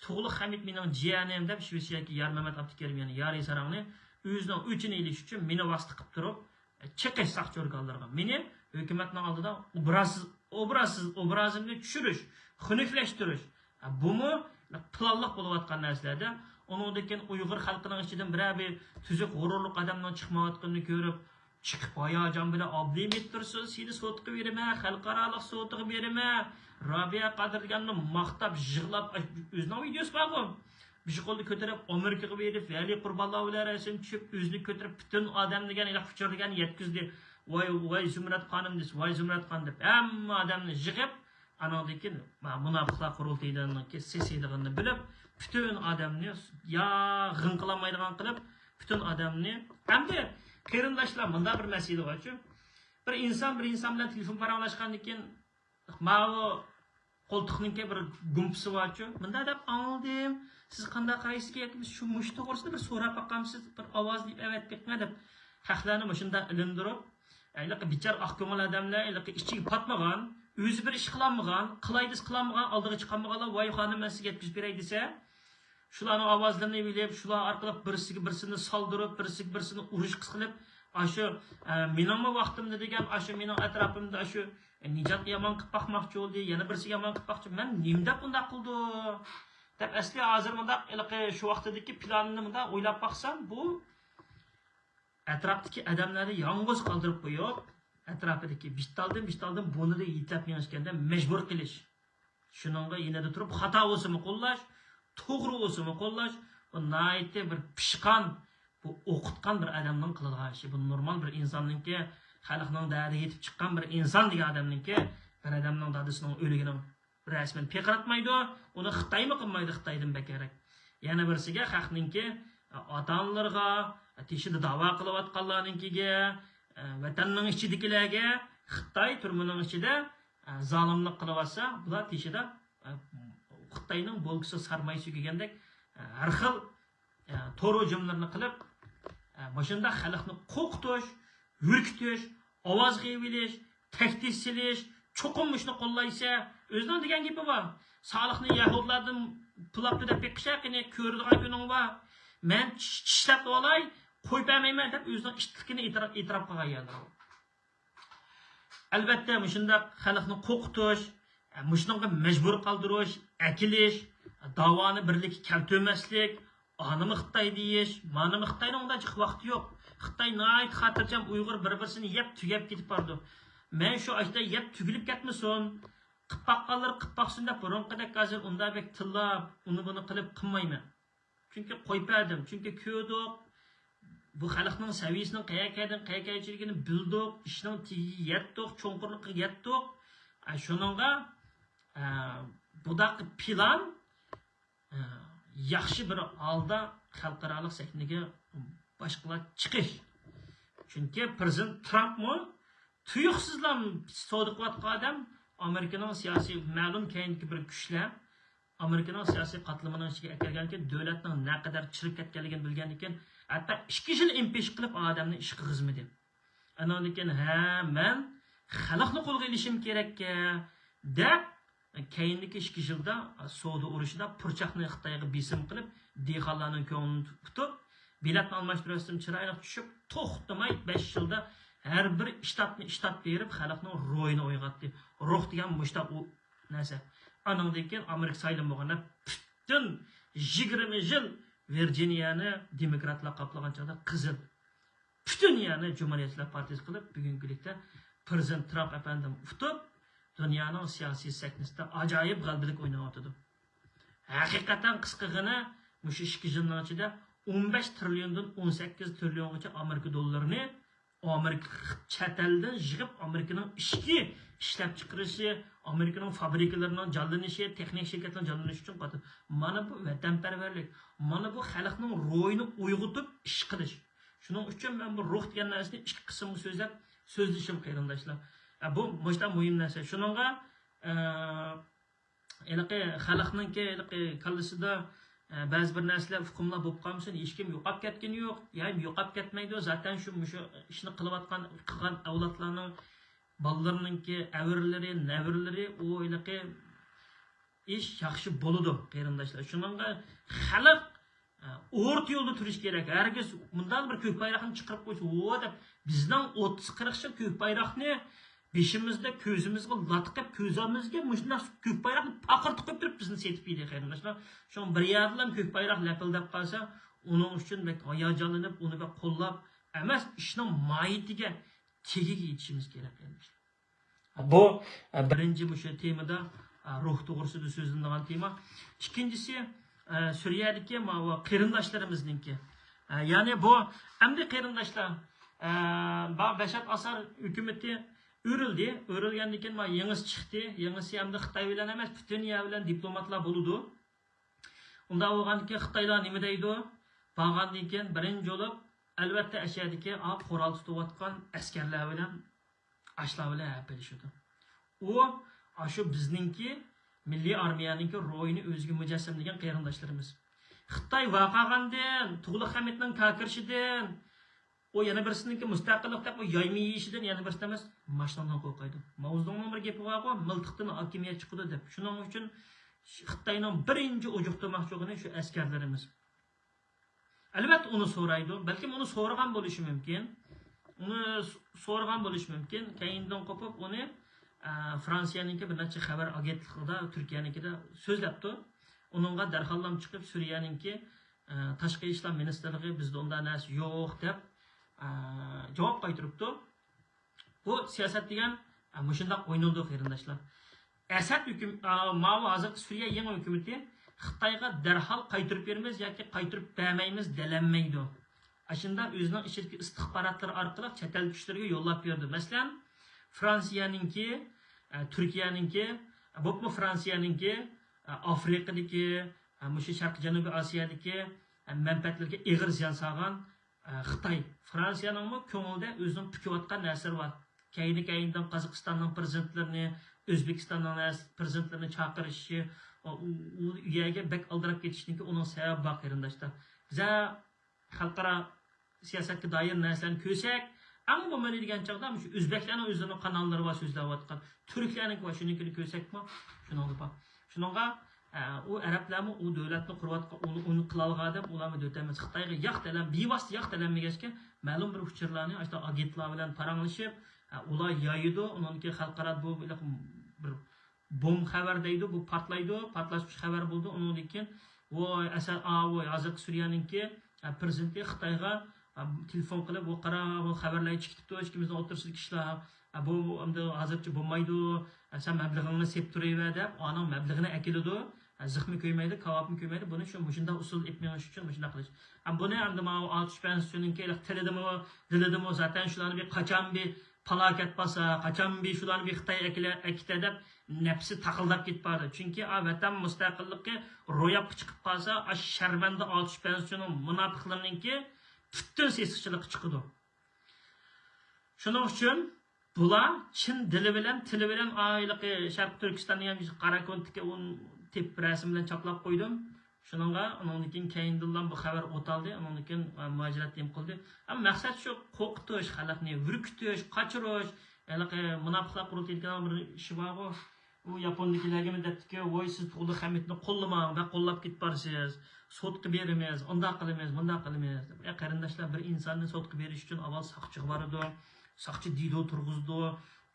تۇغلۇق خەمىت مېنىڭ جىيەنىم دەپ، شىۋېتسىيەدىكى يارمەمەت ئابدۇكېرىم، يەنى يارى ساراڭنى ئۆزىنىڭ ئۆچىنى ئېلىش ئۈچۈن مېنى ۋاسىتە قىلىپ تۇرۇپ، چېقىش ساقچى ئورگانلىرىغا. مېنى ھۆكۈمەتنىڭ ئالدىدا ئوبرازسىز، ئوبرازسىز، ئوبرازىمنى چۈشۈرۈش، خۇنۈكلەشتۈرۈش. بۇمۇ پىلانلىق بولۇۋاتقان نەرسىلەردە. ئۇنىڭدىن كېيىن ئۇيغۇر خەلقىنىڭ ئىچىدىن بىرەر بىر تۈزۈك غۇرۇرلۇق ئادەمنىڭ چىقمايۋاتقىنىنى كۆرۈپ، چىقىپ ھاياجان بىلەن ئابلىمىت تۇرسۇن، سېنى سوتقا بېرىمەن، خەلقئارالىق سوتىغا بېرىمەن، رابىيە قادىر دېگەننى ماختاپ، يىغلاپ، ئۆزىنىڭ ۋىدېئوسى بارغۇ. بىر قولدا كۆتۈرۈپ، ئامېرىكىغا بېرىپ، ۋەلى قۇربانلار بىلەن رەسىم چۈشۈپ، ئۆزىنى كۆتۈرۈپ، پۈتۈن ئادەم دېگەن ھېلىقى ئۇچۇر دېگەننى يەتكۈزدى. ۋاي، ۋاي زۇمرەت خانىم دېسە، ۋاي زۇمرەت خان دەپ، ھەممە ئادەمنى يىغىپ، ئانىڭدىن كېيىن مۇناپىقلار قۇرۇلتىيىنىڭكى سېسىيدىغىنىنى بىلىپ، پۈتۈن ئادەمنى يا غىڭ قىلالمايدىغان قىلىپ، پۈتۈن ئادەمنى، ئەمدى قېرىنداشلار، مۇنداق بىر مەسىلە بارچۇ، بىر ئىنسان بىر ئىنسان بىلەن تېلېفون پاراڭلاشقاندىن كېيىن، ماۋۇ قولتۇقنىڭكى بىر گۇمپىسى بارچۇ. مۇنداق دەپ ئاڭلىدىم. سىز قانداق قارايسىز ئىكەن؟ شۇ مۇشۇ توغرىسىدا بىر سوراپ باقامسىز؟ بىر ئاۋاز دەپ ئەۋەتىپ بېقىڭ دەپ خەقلەرنى مۇشۇنداق ئىلىندۇرۇپ، ھېلىقى بىچارە ئاق كۆڭۈل ئادەملەر، ھېلىقى ئىچىگە پاتمىغان، ئۆزى بىر ئىش قىلالمىغان، قىلاي دېسە قىلالمىغان، ئالدىغا چىقالمىغانلار، ۋاي خانىم، مەن سىزگە يەتكۈزۈپ بېرەي دېسە، شۇلارنىڭ ئاۋازلىرىنى ئېلىپ، شۇلار ئارقىلىق بىرسىگە بىرسىنى سالدۇرۇپ، بىرسىگە بىرسىنى ئۇرۇش قىلىپ، ئاشۇ، ئە، مېنىڭمۇ ۋاقتىمدا دېگەن، ئاشۇ مېنىڭ ئەتراپىمدا ئاشۇ نىجات يامان قىلىپ باقماقچى بولدى، يەنە بىرسىگە يامان قىلىپ باقماقچى، مەن نېمە دەپ ئۇنداق قىلدىم دەپ، ئەسلى ھازىر مۇنداق ھېلىقى شۇ ۋاقتىدىكى پىلانىنى مۇنداق ئويلاپ باقسام، بۇ ئەتراپتىكى ئادەملەرنى يالغۇز قالدۇرۇپ قويۇپ، ئەتراپىدىكى بىتالدىن، بىتالدىن بۇنى يېتىلەپ مېڭىشكەندە مەجبۇر قىلىش. شۇنىڭغا يېنىدا تۇرۇپ خاتا بولسىمۇ قوللاش، توغرا بولسىمۇ قوللاش، بۇ ناھايىتى بىر پىشقان، بۇ ئوقۇتقان بىر ئادەمنىڭ قىلىدىغان ئىشى. بۇ نورمال بىر ئىنساننىڭكى، خەلقنىڭ دەردىگە يېتىپ چىققان بىر ئىنسان دېگەن ئادەمنىڭكى، بىر ئادەمنىڭ دادىسىنىڭ ئۆلگىنىڭ رەسمىنى پىرقىراتمايدۇ. ئۇنى خىتايمۇ قىلمايدۇ، خىتايدىن بەكرەك. يەنە بىرسىگە خەقنىڭكى، ئاتا-ئانىلىرىغا، تېشىدا داۋا قىلىۋاتقانلارنىڭكىگە، ۋەتەننىڭ ئىچىدىكىلەرگە خىتاي تۈرمىنىڭ ئىچىدە زالىملىق قىلىۋاتسا، بۇلار تېشىدا خىتاينىڭ بولكىسى سارماي سۆكۈگەندەك ھەر خىل تور ھۇجۇملىرىنى قىلىپ، مۇشۇنداق خەلقنى قورقۇتۇش، ھۈركۈتۈش، ئاۋازغا ئېلىۋېلىش، تەھدىت سېلىش، چوقۇم مۇشۇنى قوللايسە، ئۆزىنىڭ دېگەن گېپى بار. سالىھنى يەھۇدىيلاردىن پۇل ئاپتۇ دەپ بېقىش ھەققىنى كۆرىدىغان كۈنۈڭ بار. مەن چىش-، چىشلەپ ئالاي، قويۇپ بەرمەيمەن دەپ ئۆزىنىڭ ئىتلىقىنى ئېتىراپ، ئېتىراپ قىلغان يەردە. ئەلۋەتتە، مۇشۇنداق خەلقنى قورقۇتۇش، مۇشۇنىڭغا مەجبۇر قالدۇرۇش، ئەكېلىش، داۋانى بىرلىككە كەلتۈرمەسلىك، ئانىمۇ خىتاي دېيىش، مانىمۇ خىتاينىڭ ئۇنداق جىق ۋاقتى يوق. خىتاي ناھايىتى خاتىرجەم، ئۇيغۇر بىر-بىرسىنى يەپ تۈگەپ كېتىپ بارىدۇ. مەن شۇ ئاشتا يەپ تۈگىلىپ كەتمىسۇن، قىپ باققانلىرى قىپ باقسۇن دەپ بۇرۇنقىدەك ھازىر ئۇنداق بەك تىللاپ، ئۇنى بۇنى قىلىپ قىلمايمەن. چۈنكى قويۇپ بەردىم، چۈنكى كۆردۇق. بۇ خەلقنىڭ سەۋىيىسىنىڭ قەيەرگە، قەيەرگىچىلىكىنى بىلدۇق، ئىشنىڭ تېگىگە يەتتۇق، چوڭقۇرلۇقىغا يەتتۇق. ئە، شۇنىڭغا، ئە، بۇنداق پىلان، ئە، ياخشى بىر ھالدا خەلقئارالىق سەھنىگە باشقىلار چىقىش. چۈنكى پىرېزىدېنت ترامپمۇ تۇيۇقسىزلا سودا قىلىۋاتقان ئادەم، ئامېرىكىنىڭ سىياسىي، مەلۇم كەينىدىكى بىر كۈچلەر ئامېرىكىنىڭ سىياسىي قاتلىمىنىڭ ئىچىگە ئەكەلگەنكەن، دۆلەتنىڭ نەقەدەر چىرىپ كەتكەنلىكىنى بىلگەندىن كېيىن، ھەتتا ئىككى يىل ئىمپىچ قىلىپ ئادەمنى ئىشقا قىزمىدى. ئانىڭدىن كېيىن، ھە، مەن خەلقنى قولغا ئېلىشىم كېرەككە، دەپ، كەينىدىكى ئىككى يىلدا سودا ئۇرۇشىدا پۇرچاقنى خىتايغا بېسىم قىلىپ، دېھقانلارنىڭ كۆڭلىنى ئۇتۇپ، بېلەتنى ئالماشتۇرۇۋەتسىمۇ چىرايلىق چۈشۈپ، توختىماي بەش يىلدا ھەر بىر شتاتنى شتات بېرىپ، خەلقنىڭ روھىنى ئويغاتتى. روھ دېگەن مۇشتاق ئۇ نەرسە. ئانىڭدىن كېيىن ئامېرىكا سايلىنىپ بولغاندا پۈتۈن يىگىرمە يىل ۋىرجىنىيەنى دېموكراتلار قاپلىغان چاغدا قىزىل، پۈتۈن يەرنى جۇمھۇرىيەتچىلەر پارتىيىسى قىلىپ، بۈگۈنكى كۈندە پىرېزىدېنت ترامپ ئەپەندىم ئۇتۇپ، دۇنيانىڭ سىياسىي سەھنىسىدە ئاجايىپ غەلىبىلىك ئويناۋاتىدۇ. ھەقىقەتەن قىسقىغىنە، مۇشۇ ئىككى يىلنىڭ ئىچىدە ئون بەش تىرىليوندىن ئون سەككىز تىرىليونغىچە ئامېرىكا دوللىرىنى ئامېرىكا چەت ئەلدىن يىغىپ، ئامېرىكىنىڭ ئىچكى ئىشلەپچىقىرىشى، ئامېرىكىنىڭ فابرىكىلىرىنىڭ جانلىنىشى، تېخنىكا شىركەتلىرىنىڭ جانلىنىشى ئۈچۈن قاتنىشىدۇ. مانا بۇ ۋەتەنپەرۋەرلىك، مانا بۇ خەلقنىڭ روھىنى ئويغىتىپ ئىش قىلىش. شۇنىڭ ئۈچۈن مەن بۇ روھ دېگەن نەرسىنى ئىككى قىسىمغا سۆزلەپ، سۆزلىشىم قېرىنداشلار. ئە، بۇ مۇشۇنداق مۇھىم نەرسە. شۇنىڭغا، ئە، ھېلىقى خەلقنىڭكى ھېلىقى كاللىسىدا، ئە، بەزى بىر نەرسىلەر، ئۇقۇملار بولۇپ قالمىسۇن، ھېچكىم يوقاپ كەتكىنى يوق، يا يوقاپ كەتمەيدۇ. زاتەن شۇ، مۇشۇ ئىشنى قىلىۋاتقان، قىلغان ئەۋلادلارنىڭ بالىلىرىنىڭكى ئەۋرىلىرى، نەۋرىلىرى، ئۇ ھېلىقى ئىش ياخشى بولىدۇ، قېرىنداشلار. شۇنىڭغا خەلق، ئە، ئورتا يولدا تۇرۇش كېرەك. ھەرگىز مۇنداق بىر كۆك بايراقنى چىقىرىپ قويسا، ۋو دەپ، بىزنىڭ ئوتتۇز قىرىق يىل كۆك بايراقنى بېشىمىزدا، كۆزىمىزگە لاتقىپ، كۆزىمىزگە مۇشۇنداق كۆك بايراقنى پاقىرىتىپ قويۇپ تۇرۇپ، بىزنى سېتىپ يېدى، قېرىنداشلار. شۇڭا بىر يەردىلا كۆك بايراق لەپىلدەپ قالسا، ئۇنىڭ ئۈچۈن بەك ھاياجانلىنىپ، ئۇنى بەك قوللاپ ئەمەس، ئىشنىڭ ماھىيىتىگە، تېگىگە يېتىشىمىز كېرەك، قېرىنداشلار. بۇ، ئە، بىرىنچى مۇشۇ تېمىدا، ئە، روھ توغرىسىدا سۆزلىنىدىغان تېما. ئىككىنچىسى، ئە، سۈرىيەدىكى ماۋۇ قېرىنداشلىرىمىزنىڭكى. ئە، يەنى بۇ ئەمدى قېرىنداشلار، ئە، بار بەشار ئەسەد ھۆكۈمىتى ئۆرۈلدى. ئۆرۈلگەندىن كېيىن مانا يېڭىسى چىقتى. يېڭىسى ئەمدى خىتاي بىلەن ئەمەس، پۈتۈن يەر بىلەن دىپلوماتلار بولىدۇ. ئۇنداق بولغاندىن كېيىن خىتايلار نېمە دەيدۇ؟ بارغاندىن كېيىن بىرىنچى بولۇپ، ئەلۋەتتە، ئەشەدىكى ئا قورال تۇتۇۋاتقان ئەسكەرلەر بىلەن، ئاشلار بىلەن ھەپىلىشىدۇ. ئۇ، ئاشۇ بىزنىڭكى مىللىي ئارمىيەنىڭكى روھىنى ئۆزىگە مۇجەسسەملىگەن قېرىنداشلىرىمىز. خىتاي ۋارقىرىغاندىن، تۇغلۇق خەمىتنىڭ كاكىرىشىدىن، ئۇ يەنە بىرسىنىڭكى مۇستەقىللىق دەپ ئۇ يايما يېيىشىدىن يەنە بىرسى ئەمەس، ماشىنىدىن قورقايدۇ. ماۋزېدۇڭنىڭ بىر گېپى بارغۇ، مىلتىقتىن ھاكىمىيەت چىقىدۇ دەپ. شۇنىڭ ئۈچۈن خىتاينىڭ بىرىنچى ئوجۇقتۇرماقچى بولغىنى شۇ ئەسكەرلىرىمىز. ئەلۋەتتە، ئۇنى سورايدۇ. بەلكىم ئۇنى سورىغان بولۇشى مۇمكىن. ئۇنى س-، سورىغان بولۇشى مۇمكىن. كەينىدىن قوپۇپ ئۇنى، ئە، فرانسىيەنىڭكى بىر نەچچە خەۋەر ئاگېنتلىقىدا، تۈركىيەنىڭكىدە سۆزلەپتۇ. ئۇنىڭغا دەرھاللام چىقىپ، سۈرىيەنىڭكى، ئە، تاشقى ئىشلار مىنىستىرلىقى بىزدە ئۇنداق نەرسە يوق دەپ، ئە، جاۋاب قايتۇرۇپتۇ. بۇ سىياسەت دېگەن، ئە، مۇشۇنداق ئوينىلىدۇ، قېرىنداشلار. ئەسەد ھۆكۈم-، ئا، ماۋۇ ھازىرقى سۈرىيە يېڭى ھۆكۈمىتى خىتايغا دەرھال قايتۇرۇپ بېرىمىز ياكى قايتۇرۇپ بەرمەيمىز دېيەلمەيدۇ. ئاشۇنداق ئۆزىنىڭ ئىچىدىكى ئىستىخباراتلىرى ئارقىلىق چەت ئەل كۈچلىرىگە يوللاپ بېرىدۇ. مەسىلەن، فرانسىيەنىڭكى، ئە، تۈركىيەنىڭكى، بولۇپمۇ فرانسىيەنىڭكى، ئە، ئافرىقىدىكى، ئە، مۇشۇ شەرقىي جەنۇبىي ئاسىيادىكى، ئە، مەنپەئەتلىرىگە ئېغىر زىيان سالغان، ئە، خىتاي. فرانسىيەنىڭمۇ كۆڭلىدە ئۆزىنىڭ پۈكۈۋاتقان نەرسىلىرى بار. كەينى-كەينىدىن قازاقىستاننىڭ پىرېزىدېنتلىرىنى، ئۆزبېكىستاننىڭ نەرس-، پىرېزىدېنتلىرىنى چاقىرىشى، ئۇ، ئۇ، ئۇ يەرگە بەك ئالدىراپ كېتىشىدىكى ئۇنىڭ سەۋەبى بار، قېرىنداشلار. بىزە خەلقئارا سىياسەتكە دائىر نەرسىلەرنى كۆرسەك، ئەڭ بولمىدى دېگەن چاغدا مۇشۇ ئۆزبەكلەرنىڭ ئۆزلىرىنىڭ قاناللىرى بار سۆزلەۋاتقان، تۈركلەرنىڭكى بار، شۇنىڭكىنى كۆرسەكمۇ، شۇنىڭدا بار. شۇنىڭغا، ئە، ئۇ ئەرەبلەرمۇ ئۇ دۆلەتنى قۇرۇۋاتقان، ئۇنى، ئۇنى قىلالىغان ئادەم ئۇلارمۇ دۆتەمەس. خىتايغا ياق دەلەم، بىۋاسىتە ياق دەلەممىگەچكە، مەلۇم بىر ئۇچۇرلارنى ئاشۇنداق ئاگېنتلار بىلەن پاراڭلىشىپ، ئە، ئۇلار يايىدۇ، ئۇنىڭدىن كېيىن خەلقئارا بۇ، بىر بوم خەۋەر دەيدۇ، بۇ پارتلايدۇ، پارتلاشقۇچ خەۋەر بولىدۇ. ئۇنىڭدىن كېيىن، ۋوي، ئەسەر، ئا، ۋوي، ھازىرقى سۈرىيەنىڭكى، ئە، پىرېزىدېنتى خىتايغا، ئە، تېلېفون قىلىپ، بۇ قارا، بۇ خەۋەرلەر چىقىپ كېتىپتۇ، ئىككىمىزنىڭ ئوتتۇرىسىدىكى ئىشلار، ئە، بۇ، بۇ ئەمدى ھازىرچە بولمايدۇ، ئە، سەن مەبلىغىڭنى سېلىپ تۇرۇۋەر دەپ، ئانىڭ مەبلىغىنى ئەكېلىدۇ. ئە، زىخمۇ كۆيمەيدۇ، كاۋاپمۇ كۆيمەيدۇ. بۇنى شۇ مۇشۇنداق ئۇسۇل ئېلىپ مېڭىش ئۈچۈن مۇشۇنداق قىلىش. ئە، بۇنى ئەمدى ماۋۇ ئالتە يۈز پەنسىنىڭكى تىلىدىمۇ، دىلىدىمۇ زاتەن شۇلارنى بىر قاچان بىر پالاكەت باسا، قاچان بىر شۇلارنى بىر خىتاي ئەكىلە-، ئەكېتە دەپ نەپسى تاقىلداپ كېتىپ بارىدۇ. چۈنكى، ئا، ۋەتەن مۇستەقىللىقى روياپقا چىقىپ قالسا، ئا، شەرمەندە ئالتە يۈز پەنسىنىڭ مۇناپىقلىرىنىڭكى پۈتۈن سېسىقچىلىقى چىقىدۇ. شۇنىڭ ئۈچۈن بۇلار چىن دىلى بىلەن، تىلى بىلەن، ئا، ھېلىقى شەرقىي تۈركىستان دېگەن قاراكۆنتىكى ئۇن تېپىپ رەسىم بىلەن چاپلاپ قويدۇم. شۇنىڭغا ئۇنىڭدىن كېيىن كەينىدىنلا بۇ خەۋەر ئوتالدى، ئۇنىڭدىن كېيىن، ئە، مۇھاجىرەت نېمە قىلدى. ئەمما مەقسەت شۇ، قورقۇتۇش، خەلقنى ھۈركۈتۈش، قاچۇرۇش. ھېلىقى مۇناپىقلار قۇرۇلتىيىدىكىنىڭ بىر ئىشى بارغۇ، ئۇ ياپوندىكىلەرگىمۇ دەپتىكى، ۋوي، سىز تۇغلۇق خەمىتنى قوللىماڭ، بەك قوللاپ كېتىپ بارىسىز، سوتقا بېرىمىز، ئۇنداق قىلىمىز، مۇنداق قىلىمىز دەپ. ئە، قېرىنداشلار، بىر ئىنساننى سوتقا بېرىش ئۈچۈن ئاۋۋال ساقچىغا بارىدۇ، ساقچى دېيدۇ، تۇرغۇزىدۇ،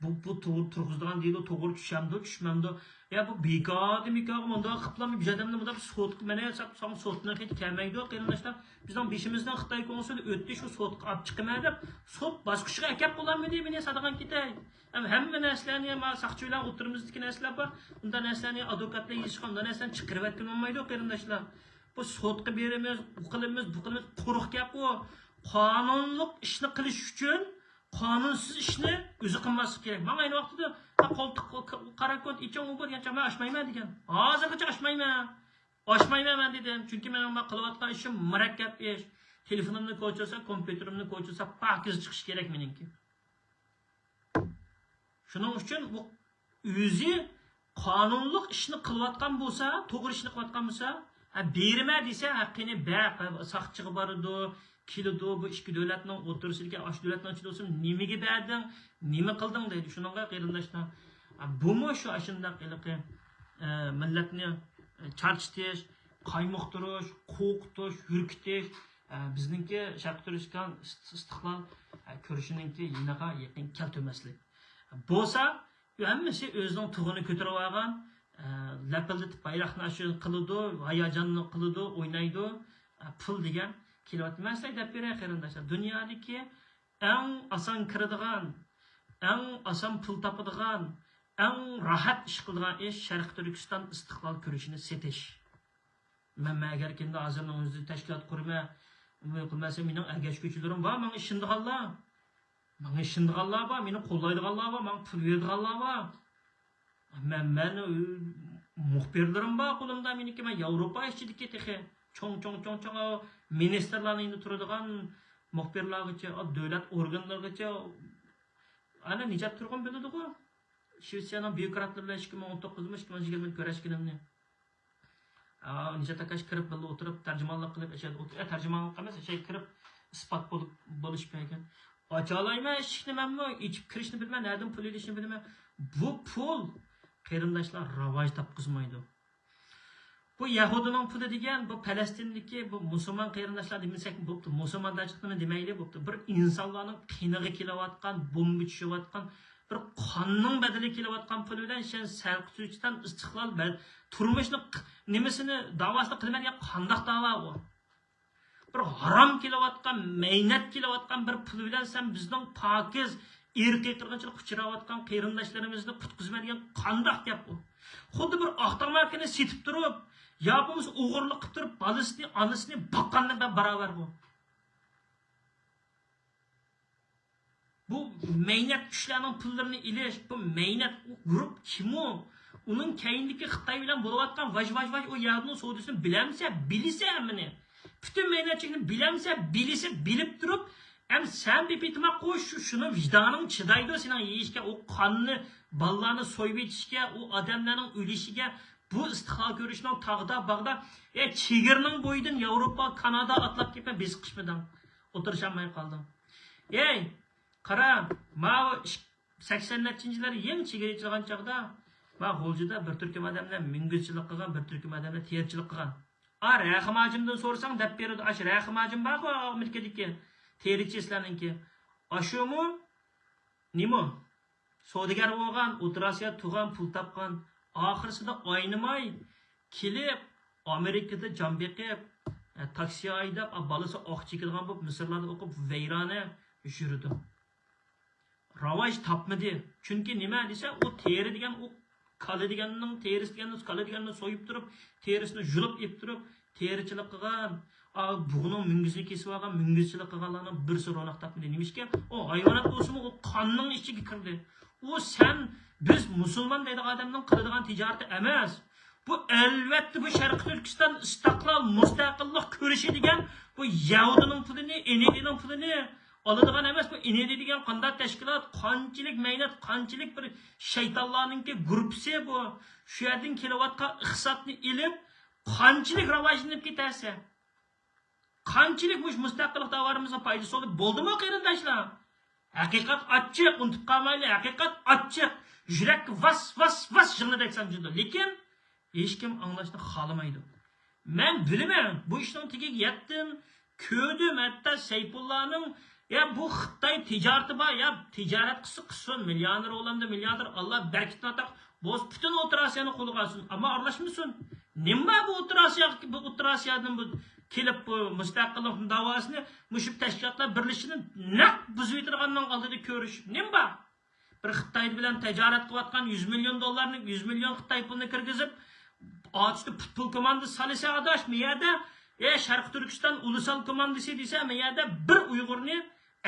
بۇ، بۇ توغرا تۇرغۇزىدىغان دېيدۇ، توغرا چۈشەمدۇ، چۈشمەمدۇ؟ يا بۇ بىكاردىن بىكارغا مۇنداق قىپلا بىر ئادەمنى مۇنداق سوتقا مەنە ساپ ساڭا سوتنىڭ خېتى كەلمەيدۇ، قېرىنداشلار. بىزنىڭ بېشىمىزدىن خىتاي كونسۇلى ئۆتتى، شۇ سوتقا ئاپ چىقىمەن دەپ، سوت باسقۇچىغا ئەكەپ بولالمىدى، مېنى سادىغان كېتەي. ھەم ھەممە نەرسىلەرنى ما ساقچى بىلەن ئوتتۇرىمىزدىكى نەرسىلەر بار. ئۇنداق نەرسىلەرنى ئادۋوكاتلار يېزىشقا، ئۇنداق نەرسىلەرنى چىقىرىۋەتكىلى بولمايدۇ، قېرىنداشلار. بۇ سوتقا بېرىمىز، بۇ قىلىمىز، بۇ قىلىمىز، قۇرۇق گەپ ئۇ. قانۇنلۇق ئىشنى قىلىش ئۈچۈن قانۇنسىز ئىشنى ئۆزى قىلماسلىق كېرەك. ماڭا ئەينى ۋاقتىدا، ھە، قولتۇق، قارا كونت ئېچىڭ ئۇ بۇ دېگەن چاغ، مەن ئاچمايمەن دېگەن. ھازىرغىچە ئاچمايمەن. ئاچمايمەن مەن دېدىم. چۈنكى مېنىڭ قىلىۋاتقان ئىشىم مۇرەككەپ ئىش. تېلېفونۇمنى كۆچۈرسە، كومپيۇتېرىمنى كۆچۈرسە، پاكىز چىقىشى كېرەك مېنىڭكى. شۇنىڭ ئۈچۈن بۇ ئۆزى قانۇنلۇق ئىشنى قىلىۋاتقان بولسا، توغرا ئىشنى قىلىۋاتقان بولسا، ھە، بېرىمەن دېسە، ھەققىنى بەر، ساقچىغا بارىدۇ، كېلىدۇ، بۇ ئىككى دۆلەتنىڭ ئوتتۇرىسىدىكى، ئاشۇ دۆلەتنىڭ ئىچىدە بولسا، نېمىگە بەردىڭ، نېمە قىلدىڭ دەيدۇ. شۇنىڭغا قېرىنداشلار، ھە، بۇمۇ شۇ ئاشۇنداق ھېلىقى، ئە، مىللەتنى، ئە، چارچىتىش، قايمۇقتۇرۇش، قورقۇتۇش، ھۈركۈتۈش، ئە، بىزنىڭكى شەرقىي تۈركىستان ئىست-، ئىستىقلال، ئە، كۈرىشىنىڭكى يېنىغا يېقىن كەلتۈرمەسلىك. بولسا، ھەممىسى ئۆزىنىڭ تۇغىنى كۆتۈرۈۋالغان، ئە، لەپىلدىتىپ بايراقنى ئاشۇ قىلىدۇ، ھاياجانلىق قىلىدۇ، ئوينايدۇ، ئە، پۇل دېگەن كېلىۋاتىدۇ. مەن سىلەرگە دەپ بېرەي، قېرىنداشلار، دۇنيادىكى ئەڭ ئاسان كىرىدىغان، ئەڭ ئاسان پۇل تاپىدىغان، ئەڭ راھەت ئىش قىلىدىغان ئىش شەرقىي تۈركىستان ئىستىقلال كۈرىشىنى سېتىش. مەن، مەن ئەگەر كىمدە ھازىرنىڭ ئۆزى تەشكىلات قۇرىمەن، ئۇنى قىلماسا، مېنىڭ ئەگەشكۈچىلىرىم بار، ماڭا ئىشىنىدىغانلار. ماڭا ئىشىنىدىغانلار بار، مېنى قوللايدىغانلار بار، ماڭا پۇل بېرىدىغانلار بار. مەن، مەن، ئۆ، مۇخبىرلىرىم بار قولۇمدا مېنىڭكى. مەن ياۋروپا ئىچىدىكى تېخى چوڭ، چوڭ، چوڭ، چوڭ مىنىستىرلارنىڭ يېنىدا تۇرىدىغان مۇخبىرلارغىچە، ئا، دۆلەت ئورگانلىرىغىچە، ئەنە نىجات تۇرغۇن بىلىدىغۇ. شىۋېتسىيەنىڭ بيۇروكراتلىرى بىلەن ئىككى مىڭ ئون توققۇزمۇ، ئىككى مىڭ يىگىرمىدە كۆرۈشكىنىمنى. ئا، نىجات ئاكاش كىرىپ بىللە ئولتۇرۇپ، تەرجىمانلىق قىلىپ، ئەشەدە ئولتۇرۇپ، ئە، تەرجىمانلىق ئەمەس، ئەشەدە كىرىپ ئىسپات بولۇپ، بولۇشۇپ بەرگەن. ئاچالايمەن ئىشىكنى مەنمۇ، ئېچىپ كىرىشنى بىلىمەن، نەدىن پۇل ئېلىشنى بىلىمەن. بۇ پۇل، قېرىنداشلار، راۋاج تاپقۇزمايدۇ. بۇ يەھۇدىنىڭ پۇلى دېگەن، بۇ پەلەستىندىكى بۇ مۇسۇلمان قېرىنداشلار دېمىسەك بوپتۇ، مۇسۇلماندارچىلىقنى دېمەيلى بوپتۇ. بىر ئىنسانلارنىڭ قېنىغا كېلىۋاتقان، بومبا چۈشۈۋاتقان، بىر قاننىڭ بەدىلىگە كېلىۋاتقان پۇل بىلەن سەن شەرقىي تۈركىستان ئىستىقلال بە-، تۇرمۇشنى ق-، نېمىسىنى، داۋاسىنى قىلىمەن دېگەن قانداق داۋا بۇ؟ بىر ھارام كېلىۋاتقان، مەينەت كېلىۋاتقان بىر پۇل بىلەن سەن بىزنىڭ پاكىز، ئىرقىي قىرغىنچىلىققا ئۇچراۋاتقان قېرىنداشلىرىمىزنى قۇتقۇزىمەن دېگەن قانداق گەپ بۇ؟ خۇددى بىر ئاق تاماكىنى سېتىپ تۇرۇپ، يا بولمىسا ئوغرىلىق قىلىپ تۇرۇپ، بالىسىنى، ئانىسىنى باققاننى بىلەن باراۋەر بۇ. بۇ مەينەت كۈچلەرنىڭ پۇللىرىنى ئېلىش، بۇ مەينەت، ئۇ گۇرۇپ كىم ئۇ؟ ئۇنىڭ كەينىدىكى خىتاي بىلەن بولۇۋاتقان ۋاج، ۋاج، ۋاج، ئۇ يەھۇدىنىڭ سودىسىنى بىلەمسە، بىلىسە ھەممىنى. پۈتۈن مەينەتچىلىكنى بىلەمسە، بىلىسە، بىلىپ تۇرۇپ، ئەم سەن بىپىتىماق قوش، شۇ، شۇنىڭ ۋىجدانىڭ چىدايدۇ سېنىڭ يېيىشكە، ئۇ قاننى، بالىلارنى سويۇپ ئېتىشكە، ئۇ ئادەملەرنىڭ ئۆلۈشىگە، بۇ ئىستىقلال كۆرۈشنىڭ تاغدا، باغدا، ئە، چېگرىنىڭ بويىدىن ياۋروپا، كانادا ئاتلاپ كېلىپ بېسىقىشمىدىڭ؟ ئولتۇرۇشالماي قالدىڭ. ئەي، قارا، ماۋۇ ئىك-، سەكسەن نەچچىنچى يىللار يېڭى چېگرا ئېچىلغان چاغدا، ما غۇلجىدا بىر تۈركۈم ئادەملەر مۈڭگۈزچىلىق قىلغان، بىر تۈركۈم ئادەملەر تېرىچىلىق قىلغان. ئا، رەھىم ھاجىمدىن سورىساڭ دەپ بېرىدۇ. ئاشۇ رەھىم ھاجىم بارغۇ ئامېرىكىدىكى تېرىچى سىلەرنىڭكى. ئاشۇمۇ نېمە؟ سودىگەر بولغان، ئوتتۇرا ئاسىيادا تۇغان، پۇل تاپقان. ئاخىرسىدا ئاينىماي كېلىپ، ئامېرىكىدا جان بېقىپ، ئە، تاكسى ھەيدەپ، ئا، بالىسى ئاق چېكىدىغان بولۇپ، مىسىرلاردا ئوقۇپ، ۋەيرانە يۈرىدۇ. راۋاج تاپمىدى. چۈنكى نېمە دېسە، ئۇ تېرە دېگەن، ئۇ كالا دېگەننىڭ تېرىسى دېگەننى، كالا دېگەننى سويۇپ تۇرۇپ، تېرىسىنى يۇلۇپ ئېلىپ تۇرۇپ، تېرىچىلىك قىلغان، ئا، بۇغىنىڭ مۈڭگۈزىنى كېسىۋالغان، مۈڭگۈزچىلىك قىلغانلارنىڭ بىرسى روناق تاپمىدى. نېمىشقا؟ ئۇ ھايۋانات بولسىمۇ، ئۇ قاننىڭ ئىچىگە كىردى. ئۇ سەن، بىز مۇسۇلمان دەيدىغان ئادەمنىڭ قىلىدىغان تىجارىتى ئەمەس. بۇ، ئەلۋەتتە، بۇ شەرقىي تۈركىستان ئىستىقلال، مۇستەقىللىق كۈرىشى دېگەن، بۇ يەھۇدىينىڭ پۇلىنى، ئىنىدىنىڭ پۇلىنى ئالىدىغان ئەمەس. بۇ ئىنىدى دېگەن قانداق تەشكىلات، قانچىلىك مەينەت، قانچىلىك بىر شەيتانلارنىڭكى گۇرۇپپىسى بۇ. شۇ يەردىن كېلىۋاتقان ئىقتىسادنى ئېلىپ، قانچىلىك راۋاجلىنىپ كېتەرسە، قانچىلىك مۇشۇ مۇستەقىللىق داۋالىرىمىزغا پايدىسى بولدى، بولدىمۇ، قېرىنداشلار؟ ھەقىقەت ئاچچىق، ئۇنتۇپ قالمايلى، ھەقىقەت ئاچچىق. يۈرەككە ۋاس، ۋاس، ۋاس يىغلىدەك سانجىلىدۇ. لېكىن ھېچكىم ئاڭلاشنى خالىمايدۇ. مەن بىلىمەن، بۇ ئىشنىڭ تېگىگە يەتتىم، كۆردۈم، ھەتتا سەيپۇللانىڭ، يا بۇ خىتاي تىجارىتى بار، يا تىجارەت قىلسا قىلسۇن، مىليونېر ئوغلاندا مىليونېر، ئاللا بەرىكىتىنى ئاتا قىلسۇن، پۈتۈن ئوتتۇرا ئاسىيانى قولىغا ئالسۇن، ئەمما ئارىلاشمىسۇن. نېمە بار بۇ ئوتتۇرا ئاسىيا، بۇ ئوتتۇرا ئاسىيادىن بۇ كېلىپ بۇ مۇستەقىللىق داۋاسىنى مۇشۇ تەشكىلاتلار بىرلىشىشىنى نەق بۇزۇۋېتىدىغاننىڭ ئالدىدا كۆرۈشۈپ نېمە بار؟ بىر خىتاي بىلەن تىجارەت قىلىۋاتقان يۈز مىليون دوللارنى، يۈز مىليون خىتاي پۇلىنى كىرگۈزۈپ، ئاتۇشتا پۇتبول كوماندىسى سالىسە ئاداش، مۇ يەردە، ئە، شەرقىي تۈركىستان ئۇلۇسال كوماندىسى دېسە، مۇ يەردە بىر ئۇيغۇرنى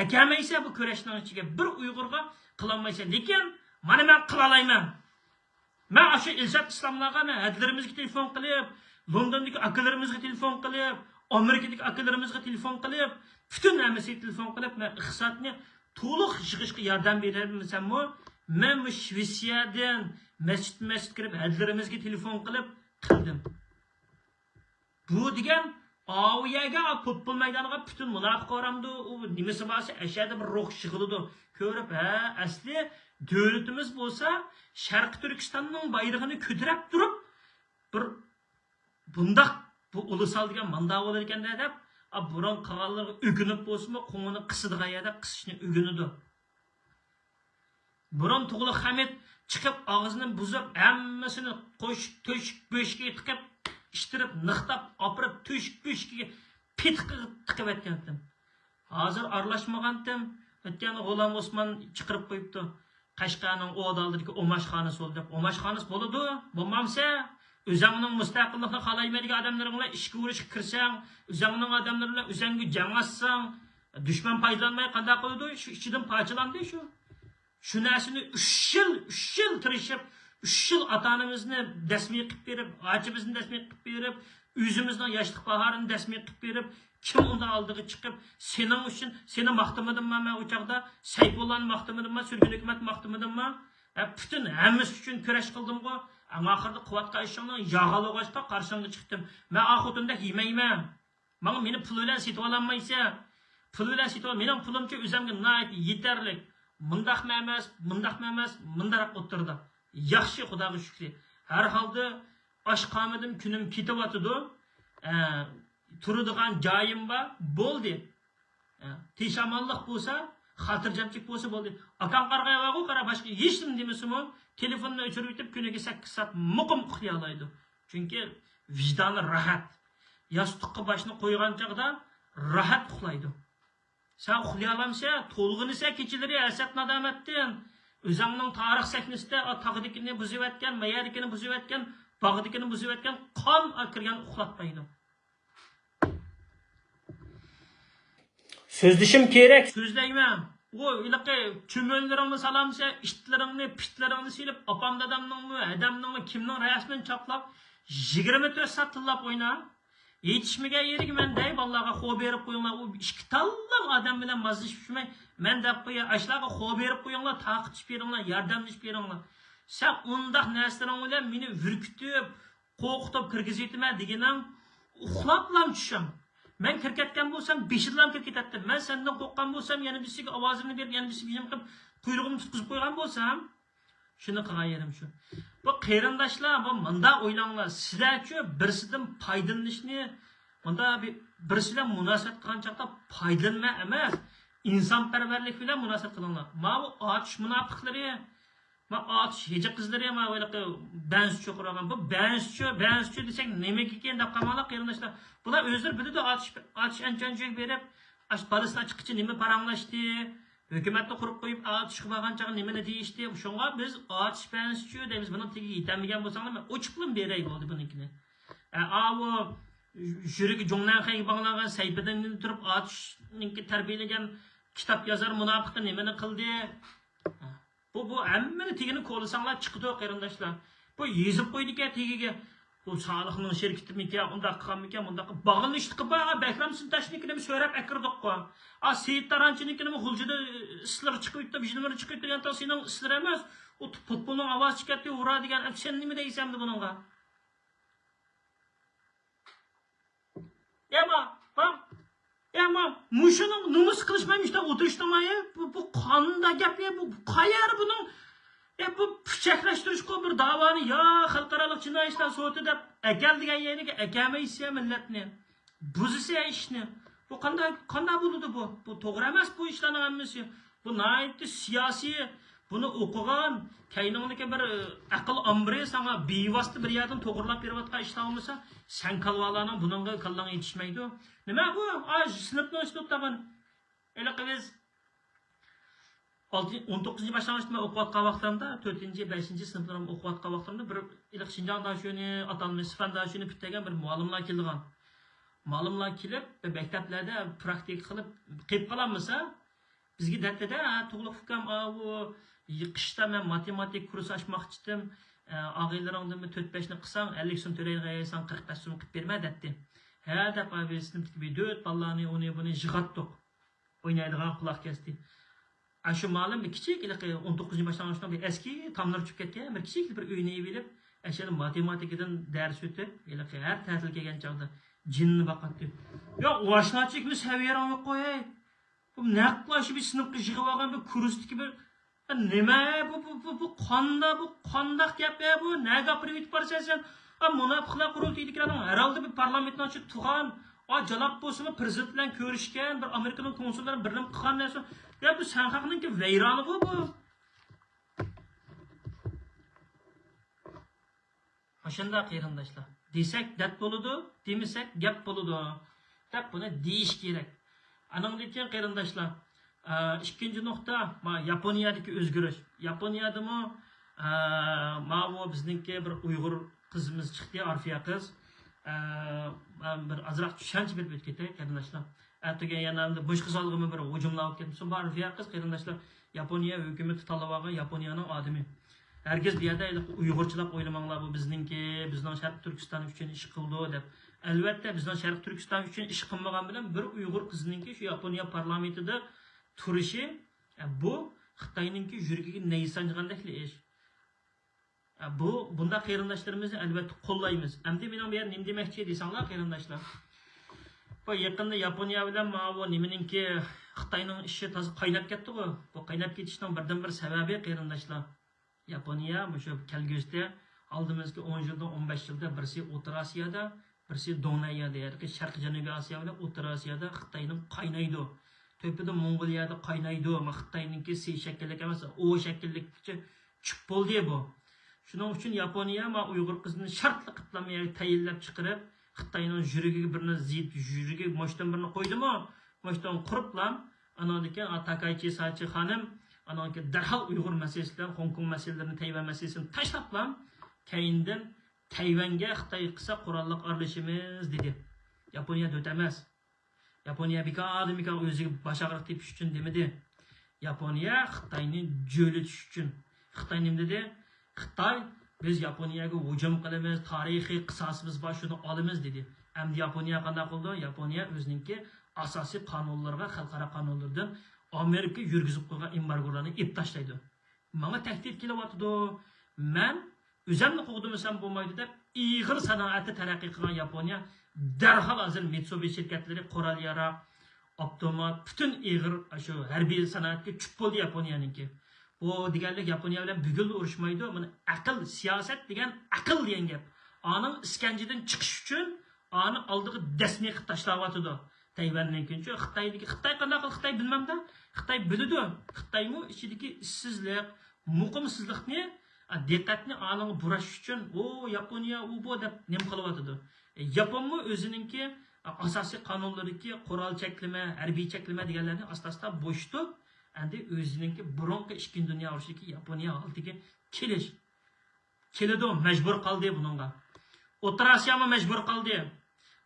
ئەكەلمەيسە بۇ كۈرەشنىڭ ئىچىگە، بىر ئۇيغۇرغا قىلالمايسە. لېكىن مانا مەن قىلالايمەن. مەن ئاشۇ ئىلشات ئىسلاملارغا، مەن ھەدىلىرىمىزگە تېلېفون قىلىپ، لوندوندىكى ئاكىلىرىمىزغا تېلېفون قىلىپ، ئامېرىكىدىكى ئاكىلىرىمىزغا تېلېفون قىلىپ، پۈتۈن ھەممىسىگە تېلېفون قىلىپ، مەن ئىقتىسادنى تولۇق يىغىشقا ياردەم بېرەلمىسەممۇ، مەن مۇشۇ شىۋېتسىيەدىن مەسچىت، مەسچىت كىرىپ، ھەدىلىرىمىزگە تېلېفون قىلىپ قىلدىم. بۇ دېگەن ئاۋۇ يەرگە، پۇتبول مەيدانىغا پۈتۈن مۇناپىق بارامدۇ، ئۇ نېمىسى بارسا ئەشەدە بىر روھ يىغىلىدۇ. كۆرۈپ، ھە، ئەسلى دۆلىتىمىز بولسا شەرقىي تۈركىستاننىڭ بايرىقىنى كۆتۈرەپ تۇرۇپ، بىر بۇنداق بۇ ئۇلۇسال دېگەن ماندا بولىدىكەن دەپ، ئا، بۇرۇن قىلغانلىرىغا ئۆكۈنۈپ بولسىمۇ، قوڭىنى قىسىدىغان يەردە قىسىشنى ئۆگىنىدۇ. بۇرۇن تۇغلۇق خەمىت چىقىپ، ئاغزىنى بۇزۇپ، ھەممىسىنى قوشۇپ، تۆشۈك بۆشۈكىگە تىقىپ، ئىشتىرىپ، نىقتاپ، ئاپىرىپ، تۆشۈك بۆشۈكىگە پېتىقىغا تىقىۋەتكەنتىم. ھازىر ئارىلاشمىغانتىم. ئۆتكەن غۇلام ئوسمان چىقىرىپ قويۇپتۇ. قەشقەرنىڭ ئودا ئالدىدىكى ئوماشخانىسى بولدى دەپ. ئوماشخانىسى بولىدۇ، بولمامسە، ئۆزەڭنىڭ مۇستەقىللىقنى خالايمەن دېگەن ئادەملىرىڭ بىلەن ئىشقا ئۇرۇشقا كىرسەڭ، ئۆزەڭنىڭ ئادەملىرى بىلەن ئۆزەڭگە جەڭ ئاچساڭ، دۈشمەن پايدىلانماي قانداق قىلىدۇ؟ شۇ ئىچىدىن پارچىلاندى شۇ. شۇ نەرسىنى ئۈچ يىل، ئۈچ يىل تىرىشىپ، ئۈچ يىل ئاتا-ئانىمىزنى دەسمىي قىلىپ بېرىپ، ئاچىمىزنى دەسمىي قىلىپ بېرىپ، ئۆزىمىزنىڭ ياشلىق باھارىنى دەسمىي قىلىپ بېرىپ، كىم ئۇنداق ئالدىغا چىقىپ، سېنىڭ ئۈچۈن، سېنى ماختىمىدىمما مەن ئۇ چاغدا؟ سەيپۇللانى ماختىمىدىمما؟ سۈرگۈن ھۆكۈمەتنى ماختىمىدىمما؟ ھە، پۈتۈن ھەممىسى ئۈچۈن كۈرەش قىلدىمغۇ؟ ئەڭ ئاخىرىدا قىلىۋاتقان ئىشىڭنىڭ ياغا بولغاچقا قارشىڭغا چىقتىم. مەن ئا خوتۇندەك يېمەيمەن. ماڭا مېنى پۇل بىلەن سېتىۋالالمايسەن. پۇل بىلەن سېتىۋال، مېنىڭ پۇلۇمچە ئۆزۈمگە ناھايىتى يېتەرلىك. مۇنداقمۇ ئەمەس، مۇنداقمۇ ئەمەس، مۇنداق ئوتتۇرىدا. ياخشى، خۇداغا شۈكرى. ھەر ھالدا ئاچ قالمىدىم، كۈنۈم كېتىۋاتىدۇ. ئە، تۇرىدىغان جايىم بار، بولدى. ئە، تىنچ-ئامانلىق بولسا، خاتىرجەملىك بولسا بولدى. ئاكام قارىغاي بارغۇ، قارا، باشقا ھېچنېمە دېمىسىمۇ، تېلېفوننى ئۆچۈرۈۋېتىپ، كۈنىگە سەككىز سائەت مۇقىم ئۇخلىيالايدۇ. چۈنكى ۋىجدانى راھەت. ياستۇققا باشنى قويغان چاغدا راھەت ئۇخلايدۇ. سەن ئۇخلىيالامسەن؟ تولغىنىسەن كېچىلىرى ھەسەت-نادامەتتىن. ئۆزۈڭنىڭ تارىخ سەھنىسىدە، ئا، تاغدىكىنى بۇزۇۋەتكەن، مايەردىكىنى بۇزۇۋەتكەن، باغدىكىنى بۇزۇۋەتكەن قان، ئا، كىرگەن ئۇخلاتمايدۇ. سۆزلىشىم كېرەك. سۆزلەيمەن. ئۇ ھېلىقى چۈمۈلىلىرىڭنى سالامسەن، ئىتلىرىڭنى، پىتلىرىڭنى سېلىپ، ئاپام دادامنىڭمۇ، ھەدەمنىڭمۇ، كىمنىڭ رەسىمىنى چاپلاپ، يىگىرمە تۆت سائەت تىللاپ ئوينا. يېتىشمىگەن يېرىگە مەن دەي، بالىلارغا خو بېرىپ قويۇڭلار. ئۇ ئىككى تاللا ئادەم بىلەن ماسلىشىپ يۈرمەي، مەن دەپ قوياي، ئاشۇلارغا خو بېرىپ قويۇڭلار، تارقىتىشىپ بېرىڭلار، ياردەملىشىپ بېرىڭلار. سەن ئۇنداق نەرسىلىرىڭ بىلەن مېنى ئۈركۈتۈپ، قورقۇتۇپ كىرگۈزۈۋېتىمەن دېگىنىڭ، ئۇخلاپلا چۈشۈڭ. مەن كىرىۋەتكەن بولسام، بېشىدىلا كىرىپ كېتەتتىم. مەن سەندىن قورققان بولسام، يەنە بىرسىگە ئاۋازىمنى بېرىپ، يەنە بىرسىگە ھۇجۇم قىلىپ، قۇيرۇقۇمنى تۇتقۇزۇپ قويغان بولسام، شۇنى قىلغان يېرىم شۇ. بۇ قېرىنداشلار، بۇ مۇنداق ئويلاڭلار، سىلەرچۇ بىرسىدىن پايدىلىنىشنى، مۇنداق بىر، بىرسى بىلەن مۇناسىۋەت قىلغان چاغدا پايدىلىنىمەن ئەمەس، ئىنسانپەرۋەرلىك بىلەن مۇناسىۋەت قىلىڭلار. ماۋۇ ئاتۇش مۇناپىقلىرى، ما ئاتۇش ھېجە قىزلىرى، ما ھېلىقى بەنزچۇ قۇرغان. بۇ بەنزچۇ، بەنزچۇ دېسەك نېمىكىن دەپ قالماڭلار قېرىنداشلار. بۇلار ئۆزلىرى بىلىدۇ، ئاتۇش، ئاتۇش ئەنچۈەنچۈگە بېرىپ، ئاش بالىسىنى ئاچىققىچە نېمە پاراڭلاشتى، ھۆكۈمەتنى قۇرۇپ قويۇپ، ئاتۇشقا بارغان چاغدا نېمىنى دېيىشتى. شۇڭا بىز ئاتۇش بەنزچۇ دەيمىز. بۇنىڭ تېگىگە يېتەلمىگەن بولساڭلار، مەن ئوچۇقلا بېرەي بولدى بۇنىڭكىنى. ئە، ئاۋۇ يۈرىكى جۇڭنەنخەيگە باغلانغان سەيپىدىن تۇرۇپ، ئاتۇشنىڭكى تەربىيەلىگەن كىتاب يازار مۇناپىقى نېمىنى قىلدى؟ بۇ، بۇ ھەممىنى تېگىنى كولىساڭلار چىقىدۇ، قېرىنداشلار. بۇ يېزىپ قويدىكەن تېگىگە. بۇ سالىھنىڭ شىركىتىمىكەن، ئۇنداق قىلغانمىكەن، مۇنداق قىل-، باغلىنىشلىقى بار. بەكرەم سىنتاشنىڭكىنىمۇ سۆرەپ ئەكىردۇققۇ. ئا، سېيىت تارانچىنىڭكىنىمۇ غۇلجىدا ئىسلىرى چىقىۋېتىپ، يېنىمىرى چىقىۋېتىپ دېگەن، سېنىڭ ئىسلىرى ئەمەس. ئۇ پۇتبولنىڭ ئاۋازى چىقىۋەتتى، ھۇررا دېگەن. ئەمدى سەن نېمە دەيسەن ئەمدى بۇنىڭغا؟ يا ما، ما، يا ما، مۇشۇنىڭ نومۇس قىلىشماي مۇشۇنداق ئولتۇرۇشتۇڭلار يا؟ بۇ، بۇ قانداق گەپ يا؟ بۇ، بۇ قايەر بۇنىڭ؟ يا بۇ پىچەكلەشتۈرۈشكۇ بىر داۋانى يا خەلقئارالىق جىنايى ئىشلار سوتى دەپ ئەكەل دېگەن يەرگە ئەكەلمەيسىز يا مىللەتنى. بۇزىسىز يا ئىشنى. بۇ قانداق، قانداق بولىدۇ بۇ؟ بۇ توغرا ئەمەس بۇ ئىشلارنىڭ ھەممىسى. بۇ ناھايىتى سىياسىي، بۇنى ئوقۇغان، كەينىڭدىكى بىر، ئە، ئەقىل ئامبىرى ساڭا بىۋاسىتە بىر يەردىن توغرىلاپ بېرىۋاتقان ئىشلار بولمىسا، سەن كالۋالارنىڭ بۇنىڭغا كاللاڭ يېتىشمەيدۇ. نېمە بۇ؟ ئا، سىنىپنىڭ ئىچىدە ئولتۇرغان. ھېلىقى بىز ئالتىنچى، ئون توققۇزىنچى باشلانغۇچتا مەن ئوقۇۋاتقان ۋاقتىمدا، تۆتىنچى، بەشىنچى سىنىپلىرىمدا ئوقۇۋاتقان ۋاقتىمدا بىر ھېلىقى شىنجاڭ داشۆنى ئاتالمىش، سىفەن داشۆنى پۈتتۈرگەن بىر مۇئەللىملار كېلىدىغان. مۇئەللىملار كېلىپ، بىر مەكتەپلەردە پراكتىكا قىلىپ، قېلىپ قالالمىسا، بىزگە دەتتىدە، ھە، تۇغلۇق ئۇكام، ئاۋۇ قىشتا مەن ماتېماتىكا كۇرسى ئاچماقچىدىم. ئە، ئاغىنىلىرىڭدىنمۇ تۆت-بەشنى قىلساڭ، ئەللىك سوم تۆلەيدىغان يەرگە ساڭا قىرىق بەش سوم قىلىپ بېرىمەن، دەتتى. ھە، دەپ، ئاۋۇ سىنىپتىكى بىر دۆت بالىلارنى، ئۇنى، بۇنى يىغاتتۇق. ئوينايدىغان قۇلاق كەستى. ئاشۇ مۇئەللىم بىر كىچىك، ھېلىقى ئون توققۇزىنچى باشلانغۇچنىڭ بىر ئەسكى تاملىرى چۈشۈپ كەتكەن، بىر كىچىك بىر ئۆينى ئېلىۋېلىپ، ئاشۇ يەردە ماتېماتىكىدىن دەرس ئۆتۈپ، ھېلىقى ھەر تەتىل كەلگەن چاغدا جىننى باقاتتى. يا، ئاشۇنچىلىك سەۋىيەڭ يوققۇ، ھەي! بۇ نەقلا شۇ بىر سىنىپقا يىغىۋالغان بىر كۇرستىكى بىر، يا نېمە بۇ، بۇ، بۇ، بۇ قاندا-، بۇ قانداق گەپ، ھە، بۇ نەگە ئاپىرىپ يېتىپ بارىسەن سەن؟ ھە، مۇناپىقلار قۇرۇلتىيىدىكىلەرنىڭ ھەر ھالدا بىر پارلامېنتنىڭ ئىچىدە تۇرغان، ئا، جالاپ بولسىمۇ پىرېزىدېنت بىلەن كۆرۈشكەن، بىر ئامېرىكىنىڭ كونسۇللىرى بىرنېمە قىلغان نەرسە. يا بۇ سەن خەقنىڭكى ۋەيرانىغۇ بۇ. ئاشۇنداق قېرىنداشلار. دېسەك دەت بولىدۇ، دېمىسەك گەپ بولىدۇ، دەپ بۇنى دېيىش كېرەك. ئانىڭدىن كېيىن قېرىنداشلار، ئە، ئىككىنچى نۇقتا، ما، ياپونىيەدىكى ئۆزگىرىش. ياپونىيەدىمۇ، ئە، ماۋۇ بىزنىڭكى بىر ئۇيغۇر قىزىمىز چىقتى، ئارفىيە قىز. ئە، مەن بىر ئازراق چۈشەنچە بېرىپ ئۆتۈپ كېتەي، قېرىنداشلار. ئەتىگەن يەنە ئەمدى بوشقا سالغىمۇ بىر ھۇجۇملاپ كەتمىسۇن، بۇ ئارفىيە قىز، قېرىنداشلار. ياپونىيە ھۆكۈمىتى تاللىۋالغان ياپونىيەنىڭ ئادىمى. ھەرگىز بۇ يەردە ئۇيغۇرچىلاپ ئويلىماڭلار، بۇ بىزنىڭكى، بىزنىڭ شەرقىي تۈركىستان ئۈچۈن ئىش قىلىدۇ دەپ. ئەلۋەتتە، بىزنىڭ شەرقىي تۈركىستان ئۈچۈن ئىش قىلمىغان بىلەن بىر ئۇيغۇر قىزىنىڭكى شۇ ياپونىيە پارلامېنتىدا تۇرۇشى، ئە، بۇ خىتاينىڭكى يۈرىكىگە نەي سانجىغاندەكلا ئىش. ئە، بۇ، بۇنداق قېرىنداشلىرىمىزنى ئەلۋەتتە قوللايمىز. ئەمدى مېنىڭ بۇ يەردە نېمە دېمەكچى دېسەڭلار، قېرىنداشلار. بۇ يېقىندا ياپونىيە بىلەن ماۋۇ نېمىنىڭكى، خىتاينىڭ ئىشى تازا قايناپ كەتتىغۇ. بۇ قايناپ كېتىشنىڭ بىردىنبىر سەۋەبى، قېرىنداشلار، ياپونىيە مۇشۇ كەلگۈسىدە ئالدىمىزدىكى ئون يىلدا، ئون بەش يىلدا بىرسى ئوتتۇرا ئاسىيادا، بىرسى دوڭنەي ئاسىيادا، يەنى شەرقىي جەنۇبىي ئاسىيا بىلەن ئوتتۇرا ئاسىيادا خىتاينىڭ قاينايدۇ. تۆپىدە موڭغۇلىيەدە قاينايدۇ. ما خىتاينىڭكى سى شەكىللىك ئەمەس، ئو شەكىللىككىچە چۈشۈپ بولدى بۇ. شۇنىڭ ئۈچۈن ياپونىيە ما ئۇيغۇر قىزىنى شەرتلىك قىلىپ تەيىنلەپ چىقىرىپ، خىتاينىڭ يۈرىكىگە بىرنى زىيت، يۈرىكىگە مۇشتىن بىرنى قويدىمۇ، مۇشتىن قۇرۇپلام، ئانىڭدىن كېيىن تاكايچى ساچى خانىم، ئانىڭدىن كېيىن دەرھال ئۇيغۇر مەسىلىسى بىلەن خوڭكوڭ مەسىلىلىرىنى، تەيۋەن مەسىلىسىنى تاشلاپلام، كەينىدىن تەيۋەنگە خىتاي قىلسا قوراللىق ئارىلىشىمىز دېدى. ياپونىيە دۆت ئەمەس. ياپونىيە بىكاردىن بىكار ئۆزىگە باش ئاغرىق تېپىش ئۈچۈن دېمىدى. ياپونىيە خىتاينى جۆيلىتىش ئۈچۈن. خىتاي نېمە دېدى؟ خىتاي، بىز ياپونىيەگە ھۇجۇم قىلىمىز، تارىخىي قىساسىمىز بار، شۇنى ئالىمىز دېدى. ئەمدى ياپونىيە قانداق قىلىدۇ؟ ياپونىيە ئۆزىنىڭكى ئاساسىي قانۇنلىرىغا، خەلقئارا قانۇنلىرىدىن ئامېرىكا يۈرگۈزۈپ قويغان ئېمبارگولارنى ئېلىپ تاشلايدۇ. ماڭا تەھدىت كېلىۋاتىدۇ. مەن ئۆزەمنى قوغدىمىسام بولمايدۇ دەپ، ئېغىر سانائەتتە تەرەققىي قىلغان ياپونىيە دەرھال ھازىر مىتسۇبىشى شىركەتلىرى قورال ياراغ، ئاپتومات، پۈتۈن ئېغىر شۇ ھەربىي سانائەتكە چۈشۈپ بولدى ياپونىيەنىڭكى. بۇ دېگەنلىك ياپونىيە بىلەن بۈگۈنلا ئۇرۇشمايدۇ. مانا ئەقىل، سىياسەت دېگەن ئەقىل دېگەن گەپ. ئانىڭ ئىسكەنجىدىن چىقىش ئۈچۈن ئانى ئالدىغا دەسمىي قىلىپ تاشلاۋاتىدۇ. تەيۋەننىڭكى چۈ-، خىتايدىكى، خىتاي قانداق قىلىپ خىتاي بىلمەمدە، خىتاي بىلىدۇ. خىتايمۇ ئىچىدىكى ئىشسىزلىق، مۇقىمسىزلىقنى، ئا، دىققەتنى ئانىڭغا بۇراش ئۈچۈن، ئۇ ياپونىيە، ئۇ بۇ دەپ نېمە قىلىۋاتىدۇ. ئە، ياپونمۇ ئۆزىنىڭكى، ئا، ئاساسىي قانۇنلىرىدىكى قورال چەكلىمە، ھەربىي چەكلىمە دېگەنلەرنى ئاستا-ئاستا بوشىتىپ، ئەمدى ئۆزىنىڭكى بۇرۇنقى ئىككىنچى دۇنيا ئۇرۇشىدىكى ياپونىيە ھالىتىگە كېلىش. كېلىدۇ، مەجبۇر قالدى بۇنىڭغا. ئوتتۇرا ئاسىيامۇ مەجبۇر قالدى.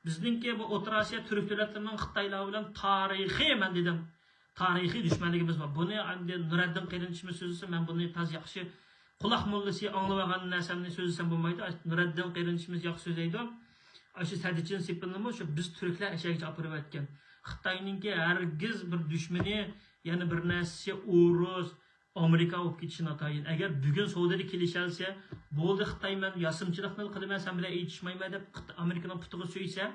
بىزنىڭكى بۇ ئوتتۇرا ئاسىيا تۈرك دۆلەتلىرىنىڭ خىتايلار بىلەن تارىخىي، مەن دېدىم، تارىخىي دۈشمەنلىكىمىز بار. بۇنى ئەمدى نۇرەددىن قېرىندىشىمىز سۆزلىسە، مەن بۇنى تاز ياخشى قۇلاق موللىسى ئاڭلىۋالغان نەرسەمنى سۆزلىسەم بولمايدۇ. نۇرەددىن قېرىندىشىمىز ياخشى سۆزلەيدۇ. ئاشۇ سەدىچىن سېپىلنىمۇ شۇ بىز تۈركلەر ئەشەگىچە ئاپىرىۋەتكەن. خىتاينىڭكى ھەرگىز بىر دۈشمىنى، يەنە بىر نەرسىسى ئورۇس، ئامېرىكا بولۇپ كېتىشى ناتايىن. ئەگەر بۈگۈن سودىدا كېلىشەلسە، بولدى خىتاي، مەن ياسىمىچىلىقنى قىلىمەن، سەن بىلەن ئېيتىشمايمەن دەپ خىت-، ئامېرىكىنىڭ پۇتىغا سۆيسە،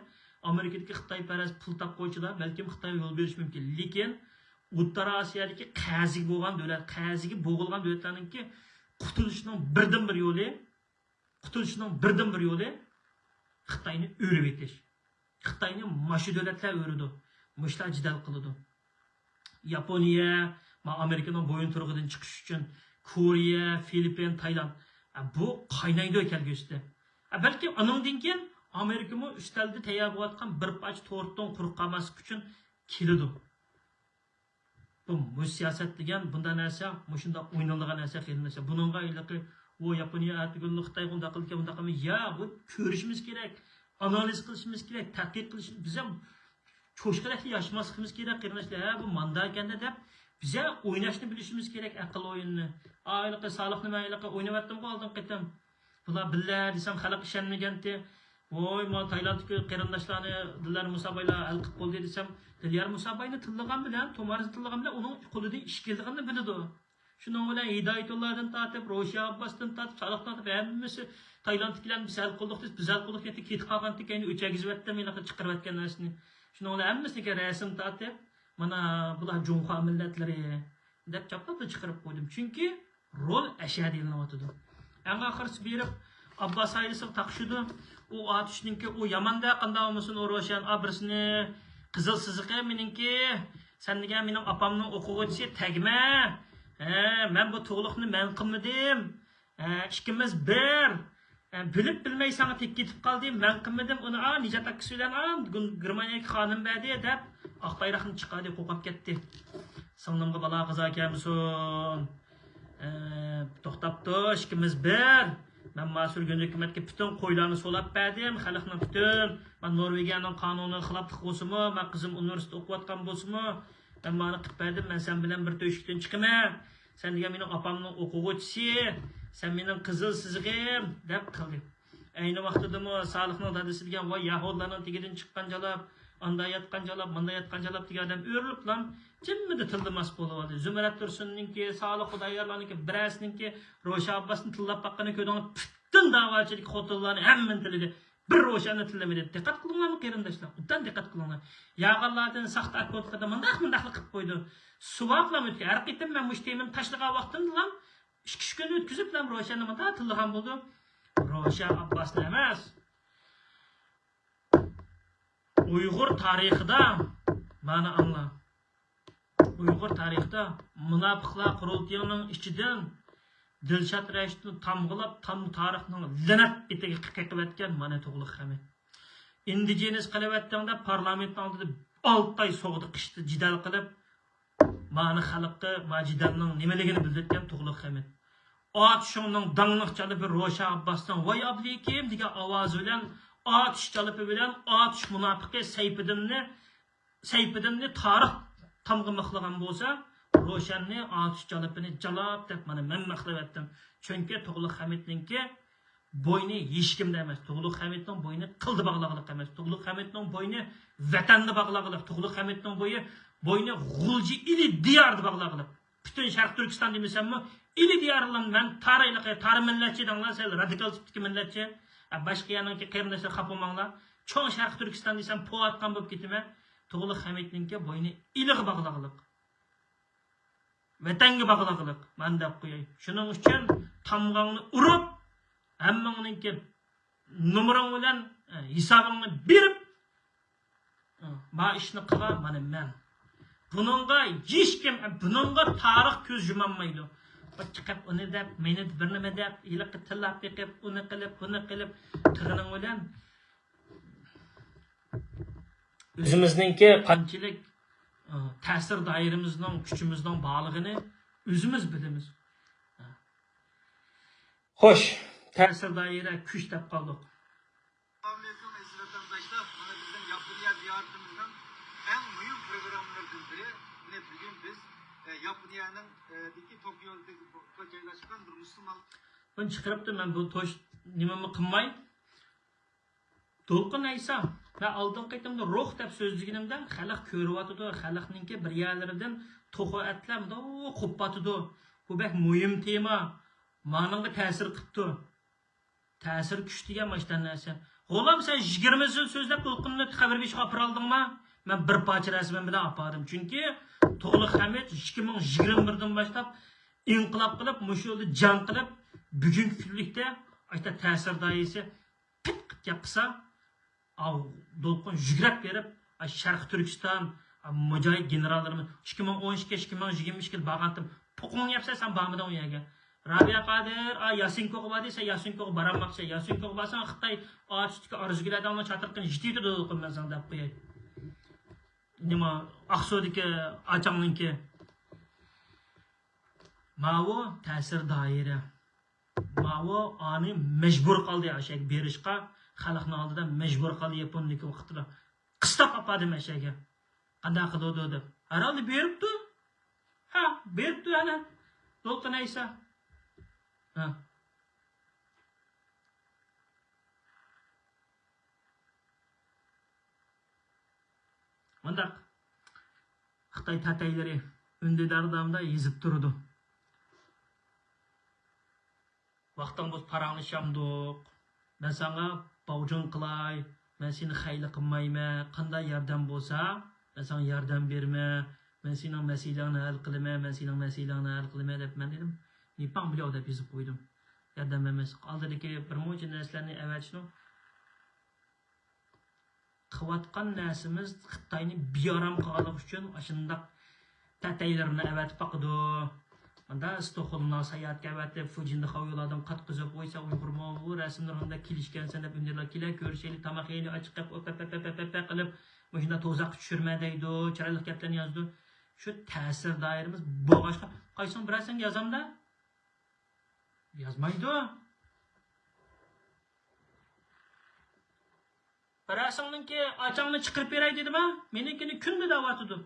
ئامېرىكىدىكى خىتاي پەرەس پۇل تاپقۇچىلار بەلكىم خىتايغا يول بېرىشى مۇمكىن. لېكىن ئوتتۇرا ئاسىيادىكى قەرزىگە بولغان دۆلەت، قەرزىگە بوغۇلغان دۆلەتلەرنىڭكى قۇتۇلۇشىنىڭ بىردىنبىر يولى، قۇتۇلۇشىنىڭ بىردىنبىر يولى خىتاينى ئۆرۈۋېتىش. خىتاينى ماشۇ دۆلەتلەر ئۆرىدۇ. مۇشۇلار جېدەل قىلىدۇ. ياپونىيە، ما-، ئامېرىكىنىڭ بويۇنتۇرۇقىدىن چىقىش ئۈچۈن كورېيە، فىلىپپىن، تايلاند. ئە، بۇ قاينايدۇ كەلگۈسىدە. ئە، بەلكىم ئانىڭدىن كېيىن ئامېرىكىمۇ ئۈستەلدە تەييار بولۇۋاتقان بىر پارچە تورتتىن قۇرۇق قالماسلىق ئۈچۈن كېلىدۇ. بۇ مۇشۇ سىياسەت دېگەن بۇنداق نەرسە، مۇشۇنداق ئوينىلىدىغان نەرسە، قېرىنداشلار. بۇنىڭغا ھېلىقى، ئۇ ياپونىيە ئەتىگۈنلا خىتايغا ئۇنداق قىلىدىكەن، بۇنداق قىلماي. يا، بۇ كۆرۈشىمىز كېرەك، ئانالىز قىلىشىمىز كېرەك، تەتقىق قىلىش، بىز ھەم چوشقىدەكلا ياشىماسلىقىمىز كېرەك، قېرىنداشلار. ھە، بۇ ماندا ئىكەندە دەپ، بىز ھە ئويناشنى بىلىشىمىز كېرەك ئەقىل ئويۇنىنى. ئا، ھېلىقى سالىھنى مەن ھېلىقى ئوينىۋەتتىمغۇ ئالدىنقى قېتىم. بۇلار بىللە دېسەم، خەلق ئىشەنمىگەنتى. ۋوي، ما تايلاندتىكى قېرىنداشلارنى دىليار مۇسابايلا ھەل قىلىپ بولدى دېسەم، دىليار مۇساباينى تىللىغان بىلەن، تومارىزنى تىللىغان بىلەن ئۇنىڭ قولىدىن ئىش كېلىدىغىنىنى بىلىدۇ. شۇنىڭ بىلەن ھىدايەتۇللادىن تارتىپ، روشى ئابباستىن تارتىپ، سالىھتىن تارتىپ ھەممىسى تايلاندتىكىلەرنى بىز ھەل قىلدۇق دېسە، بىز ھەل قىلدۇق دېيەتتى، كېتىپ قالغانتى، كەينى ئۆچەگىزىۋەتتىم، ھېلىقى چىقىرىۋەتكەن نەرسىنى. شۇنىڭ بىلەن ھەممىسىنىڭكى رەسىم تارتىپ، مانا بۇلار جۇڭخۇا مىللەتلىرى دەپ چاپلاپلا چىقىرىپ قويدۇم. چۈنكى رول ئەشەدە ئېلىنىۋاتىدۇ. ئەڭ ئاخىرسى بېرىپ ئابباس ئائىلىسىغا تاقىشىدۇ. ئۇ ئاتۇشنىڭكى ئۇ ياماندا قانداق بولمىسۇن، ئۇ روشەن. ئا، بىرسىنى قىزىل سىزىقى مېنىڭكى، سەن دېگەن مېنىڭ ئاپامنىڭ ئوقۇغۇچىسى تەگمە. ھە، مەن بۇ تۇغلۇقنى مەن قىلمىدىم. ھە، ئىككىمىز بىر. ئە، بىلىپ بىلمەي ساڭا تېگىپ كېتىپ قالدى، مەن قىلمىدىم ئۇنى، ئا، نىجات ئاكىسى بىلەن، ئا، گېرمانىيەدىكى خانىم بەردى دەپ، ئاق بايراقنى چىقاردى، قوقاپ كەتتى. سىڭلىمغا بالا قازا كەلمىسۇن. ئە، توختاپ تۇر، ئىككىمىز بىر. مەن ما سۈرگۈن ھۆكۈمەتكە پۈتۈن قويلارنى سولاپ بەردىم. خەلقنىڭ پۈتۈن، مەن نورۋېگىيەنىڭ قانۇنىغا خىلاپلىق بولسىمۇ، مەن قىزىم ئۇنىۋېرسىتېتتا ئوقۇۋاتقان بولسىمۇ، مەن مانى قىلىپ بەردىم. مەن سەن بىلەن بىر تۆشۈكتىن چىقىمەن. سەن دېگەن مېنىڭ ئاپامنىڭ ئوقۇغۇچىسى، سەن مېنىڭ قىزىل سىزىقىم، دەپ قىلدى. ئەينى ۋاقتىدىمۇ سالىھنىڭ دادىسى دېگەن، ۋاي يەھۇدىيلارنىڭ تېگىدىن چىققان جالاپ، ئاندا ياتقان جالاپ، ماندا ياتقان جالاپ دېگەن ئادەم ئۆرۈلۈپلا جىممىدە تىللىماس بولۇۋالدى. زۇمرەت تۇرسۇننىڭكى، سالىھ خۇدايارلارنىڭكى، بىرەرسىنىڭكى روشەن ئابباسنى تىللاپ باققىنى كۆردۈڭلار؟ پۈتۈن داۋاچىدىكى خوتۇنلارنى ھەممىنى تىللىدى. بىر روشەننى تىللىمىدى. دىققەت قىلدىڭلارمۇ قېرىنداشلار؟ ئوبدان دىققەت قىلىڭلار. ياغانلاردىن ساختا ئاككونتلاردا مۇنداق مۇنداقلا قىلىپ قويدى. سوۋاقلام ئۆتكەن. ھەر قېتىم مەن مۇشۇ تېمىنى تاشلىغان ۋاقتىمدىلا ئىككى ئۈچ كۈن ئۆتكۈزۈپلا روشەننى مۇنداق تىللىغان بولدۇم. روشەن ئابباسنى ئەمەس، ئۇيغۇر تارىخىدا، مانا ئاڭلا، ئۇيغۇر تارىخىدا مۇناپىقلار قۇرۇلتىيىنىڭ ئىچىدىن دىلشات رەشىتنى تامغىلاپ، تام تارىخنىڭ لەنەت ئېتىگە قېقىۋەتكەن مانا تۇغلۇق خەمىت. ئىندىجېنىس قىلىۋەتتىڭ دەپ پارلامېنتنىڭ ئالدىدا ئالتە ئاي سوغدى قىشتا جېدەل قىلىپ، مانا خەلققە ما جېدەلنىڭ نېمىلىكىنى بىلدۈرتكەن تۇغلۇق خەمىت. ئاتۇشۇڭنىڭ داڭلىق جالىپى روشەن ئابباسنىڭ ۋاي ئابلىكىم دېگەن ئاۋازى بىلەن، ئاتۇش جالىپى بىلەن ئاتۇش مۇناپىقى سەيپىدىننى، سەيپىدىننى تارىخ تامغا مىخلىغان بولسا، روشەننى ئاتۇش جالىپىنى جالاپ دەپ مانا مەن مىخلىۋەتتىم. چۈنكى تۇغلۇق خەمىتنىڭكى بوينى ھېچكىمدە ئەمەس. تۇغلۇق خەمىتنىڭ بوينى قىلدا باغلاغلىق ئەمەس. تۇغلۇق خەمىتنىڭ بوينى ۋەتەندە باغلاغلىق. تۇغلۇق خەمىتنىڭ بويى، بوينى غۇلجا ئىلى دىياردا باغلاغلىق. پۈتۈن شەرقىي تۈركىستان دېمىسەممۇ، ئىلى دىيارلام مەن تارىيلىقى، تارى مىللەتچى دەڭلار، سەل رادىكال تىپتىكى مىللەتچى. ھە، باشقا يەرنىڭكى قېرىنداشلار خاپا بولماڭلار. چوڭ شەرقىي تۈركىستان دېسەم، پوۋاتقان بولۇپ كېتىمەن. تۇغلۇق خەمىتنىڭكى بوينى ئىلىغا باغلاغلىق. ۋەتەنگە باغلاغلىق، مەن دەپ قوياي. شۇنىڭ ئۈچۈن تامغاڭنى ئۇرۇپ، ھەممىڭنىڭكى نومۇرۇڭ بىلەن، ئە، ھېسابىڭنى بېرىپ، ئە، ما ئىشنى قىلغان مانا مەن. بۇنىڭغا ھېچكىم، ئە، بۇنىڭغا تارىخ كۆز يۇمالمايدۇ. بۇ چىقىپ ئۇنى دەپ، مېنى بىر نېمە دەپ، ھېلىقى تىللاپ بېقىپ، ئۇنى قىلىپ، بۇنى قىلىپ، تىغىنىڭ بىلەن ئۆزىمىزنىڭكى قانچىلىك، ئە، تەسىر دائىرىمىزنىڭ، كۈچىمىزنىڭ بارلىقىنى ئۆزىمىز بىلىمىز. خوش، تەسىر دائىرە، كۈچ دەپ قالدۇق. ئەسسالامۇئەلەيكۇم ئەزىز ۋەتەنداشلار، مانا بىزنىڭ ياپونىيە زىيارىتىمىزنىڭ ئەڭ مۇھىم پروگراممىلىرىدىن بىرى. مانا بۈگۈن بىز، ئە، ياپونىيەنىڭ، ئە، دىكى توكيودا جايلاشقان بىر مۇسۇلمان. بۇنى چىقىرىپتۇ، مەن بۇ توش نېمىمۇ قىلماي. دولقۇن ئەيسا، مەن ئالدىنقى قېتىمدا روھ دەپ سۆزلىگىنىمدە، خەلق كۆرۈۋاتىدۇ، خەلقنىڭكى بىر يەرلىرىدىن توخۇ ئەتلەر مۇنداق قوپۇۋاتىدۇ. بۇ بەك مۇھىم تېما. مانىڭغا تەسىر قىپتۇ. تەسىر كۈچ دېگەن مانا شۇنداق نەرسە. غۇلام، سەن يىگىرمە يىل سۆزلەپ، دولقۇننى خەۋەر بېشىغا ئاپىرالدىڭما؟ مەن بىر پارچە رەسىمىم بىلەن ئاپاردىم. چۈنكى تۇغلۇق خەمىت ئىككى مىڭ يىگىرمە بىردىن باشلاپ ئىنقىلاب قىلىپ، مۇشۇ يولدا جەڭ قىلىپ، بۈگۈنكى كۈنلۈكتە ئاشۇنداق تەسىر دائىرىسى پىت قىپ گەپ قىلسا، ئاۋ، دولقۇن يۈگرەپ بېرىپ، ئا، شەرقىي تۈركىستان، ئا، مۇجاھىد گېنېراللىرىمىز ئىككى مىڭ ئون ئىككى، ئىككى مىڭ يىگىرمە ئىككىدە بارغانتىم، پوقۇڭنى يەپسەن، سەن بارمىدىڭ ئۇ يەرگە. رابىيە قادىر، ئا، ياسىنكوغا باردى، سەن ياسىنكوغا بارالماپسەن. ياسىنكوغا بارساڭ، خىتاي ئاتۇشتىكى ئارزۇگۈل ھەدەڭنىڭ چاتىقىنى يېتىۋېتىدۇ، دولقۇن، مەن ساڭا دەپ قوياي. نېمە، ئاقسۇدىكى ئاچاڭنىڭكى. ماۋۇ تەسىر دائىرە. ماۋۇ ئانى مەجبۇر قىلدى ئاشۇ يەرگە بېرىشقا، خەلقنىڭ ئالدىدا مەجبۇر قىلدى ياپوندىكى ۋاقتىدا. قىستاپ ئاپاردىم ئاشۇ يەرگە. قانداق قىلىدۇ دەپ. ھەرھالدا بېرىپتۇ. ھە، بېرىپتۇ ھەلە. دولقۇن ئەيسا. ھە. مۇنداق، خىتاي تەتەيلىرى ئۈندىداردا مۇنداق يېزىپ تۇرىدۇ. ۋاقتىڭ بولسا پاراڭلىشامدۇق؟ مەن ساڭا باۋجۇڭ قىلاي، مەن سېنى خەيلە قىلمايمەن، قانداق ياردەم بولسا، مەن ساڭا ياردەم بېرىمەن، مەن سېنىڭ مەسىلەڭنى ھەل قىلىمەن، مەن سېنىڭ مەسىلەڭنى ھەل قىلىمەن دەپ مەن دېدىم. نىپاڭ بىلياۋ دەپ يېزىپ قويدۇم. ياردەم ئەمەس، ئالدىدىكى بىر مۇنچە نەرسىلەرنى ئەۋەتىشنىڭ قىلىۋاتقان نەرسىمىز خىتاينى بىئارام قىلغانلىقى ئۈچۈن ئاشۇنداق تەتەيلىرىنى ئەۋەتىپ باقىدۇ. ماندا ستوكھولمغا ساياھەتكە ئەۋەتىپ، فۇجىندىخاۋيۇلاردىن قاتقۇزۇپ قويسا، ئۇيغۇرمۇ بۇ رەسىملىرىڭدا كېلىشكەنسەن دەپ ئۈندىدار كېلە كۆرۈشەيلى، تاماق يەيلى، ئاچىقىپ، ئەپەپەپەپەپەپ قىلىپ، مۇشۇنداق تۇزاققا چۈشۈرمە دەيدۇ، چىرايلىق گەپلەرنى يازىدۇ. شۇ تەسىر دائىرىمىز بولغاچقا، قايسىڭ بىرەرسىڭگە يازامدا؟ يازمايدۇ. بىرەرسىڭنىڭكى ئاچاڭنى چىقىرىپ بېرەي دېدىم ھە. مېنىڭكىنى كۈندە دەۋاتىدۇ.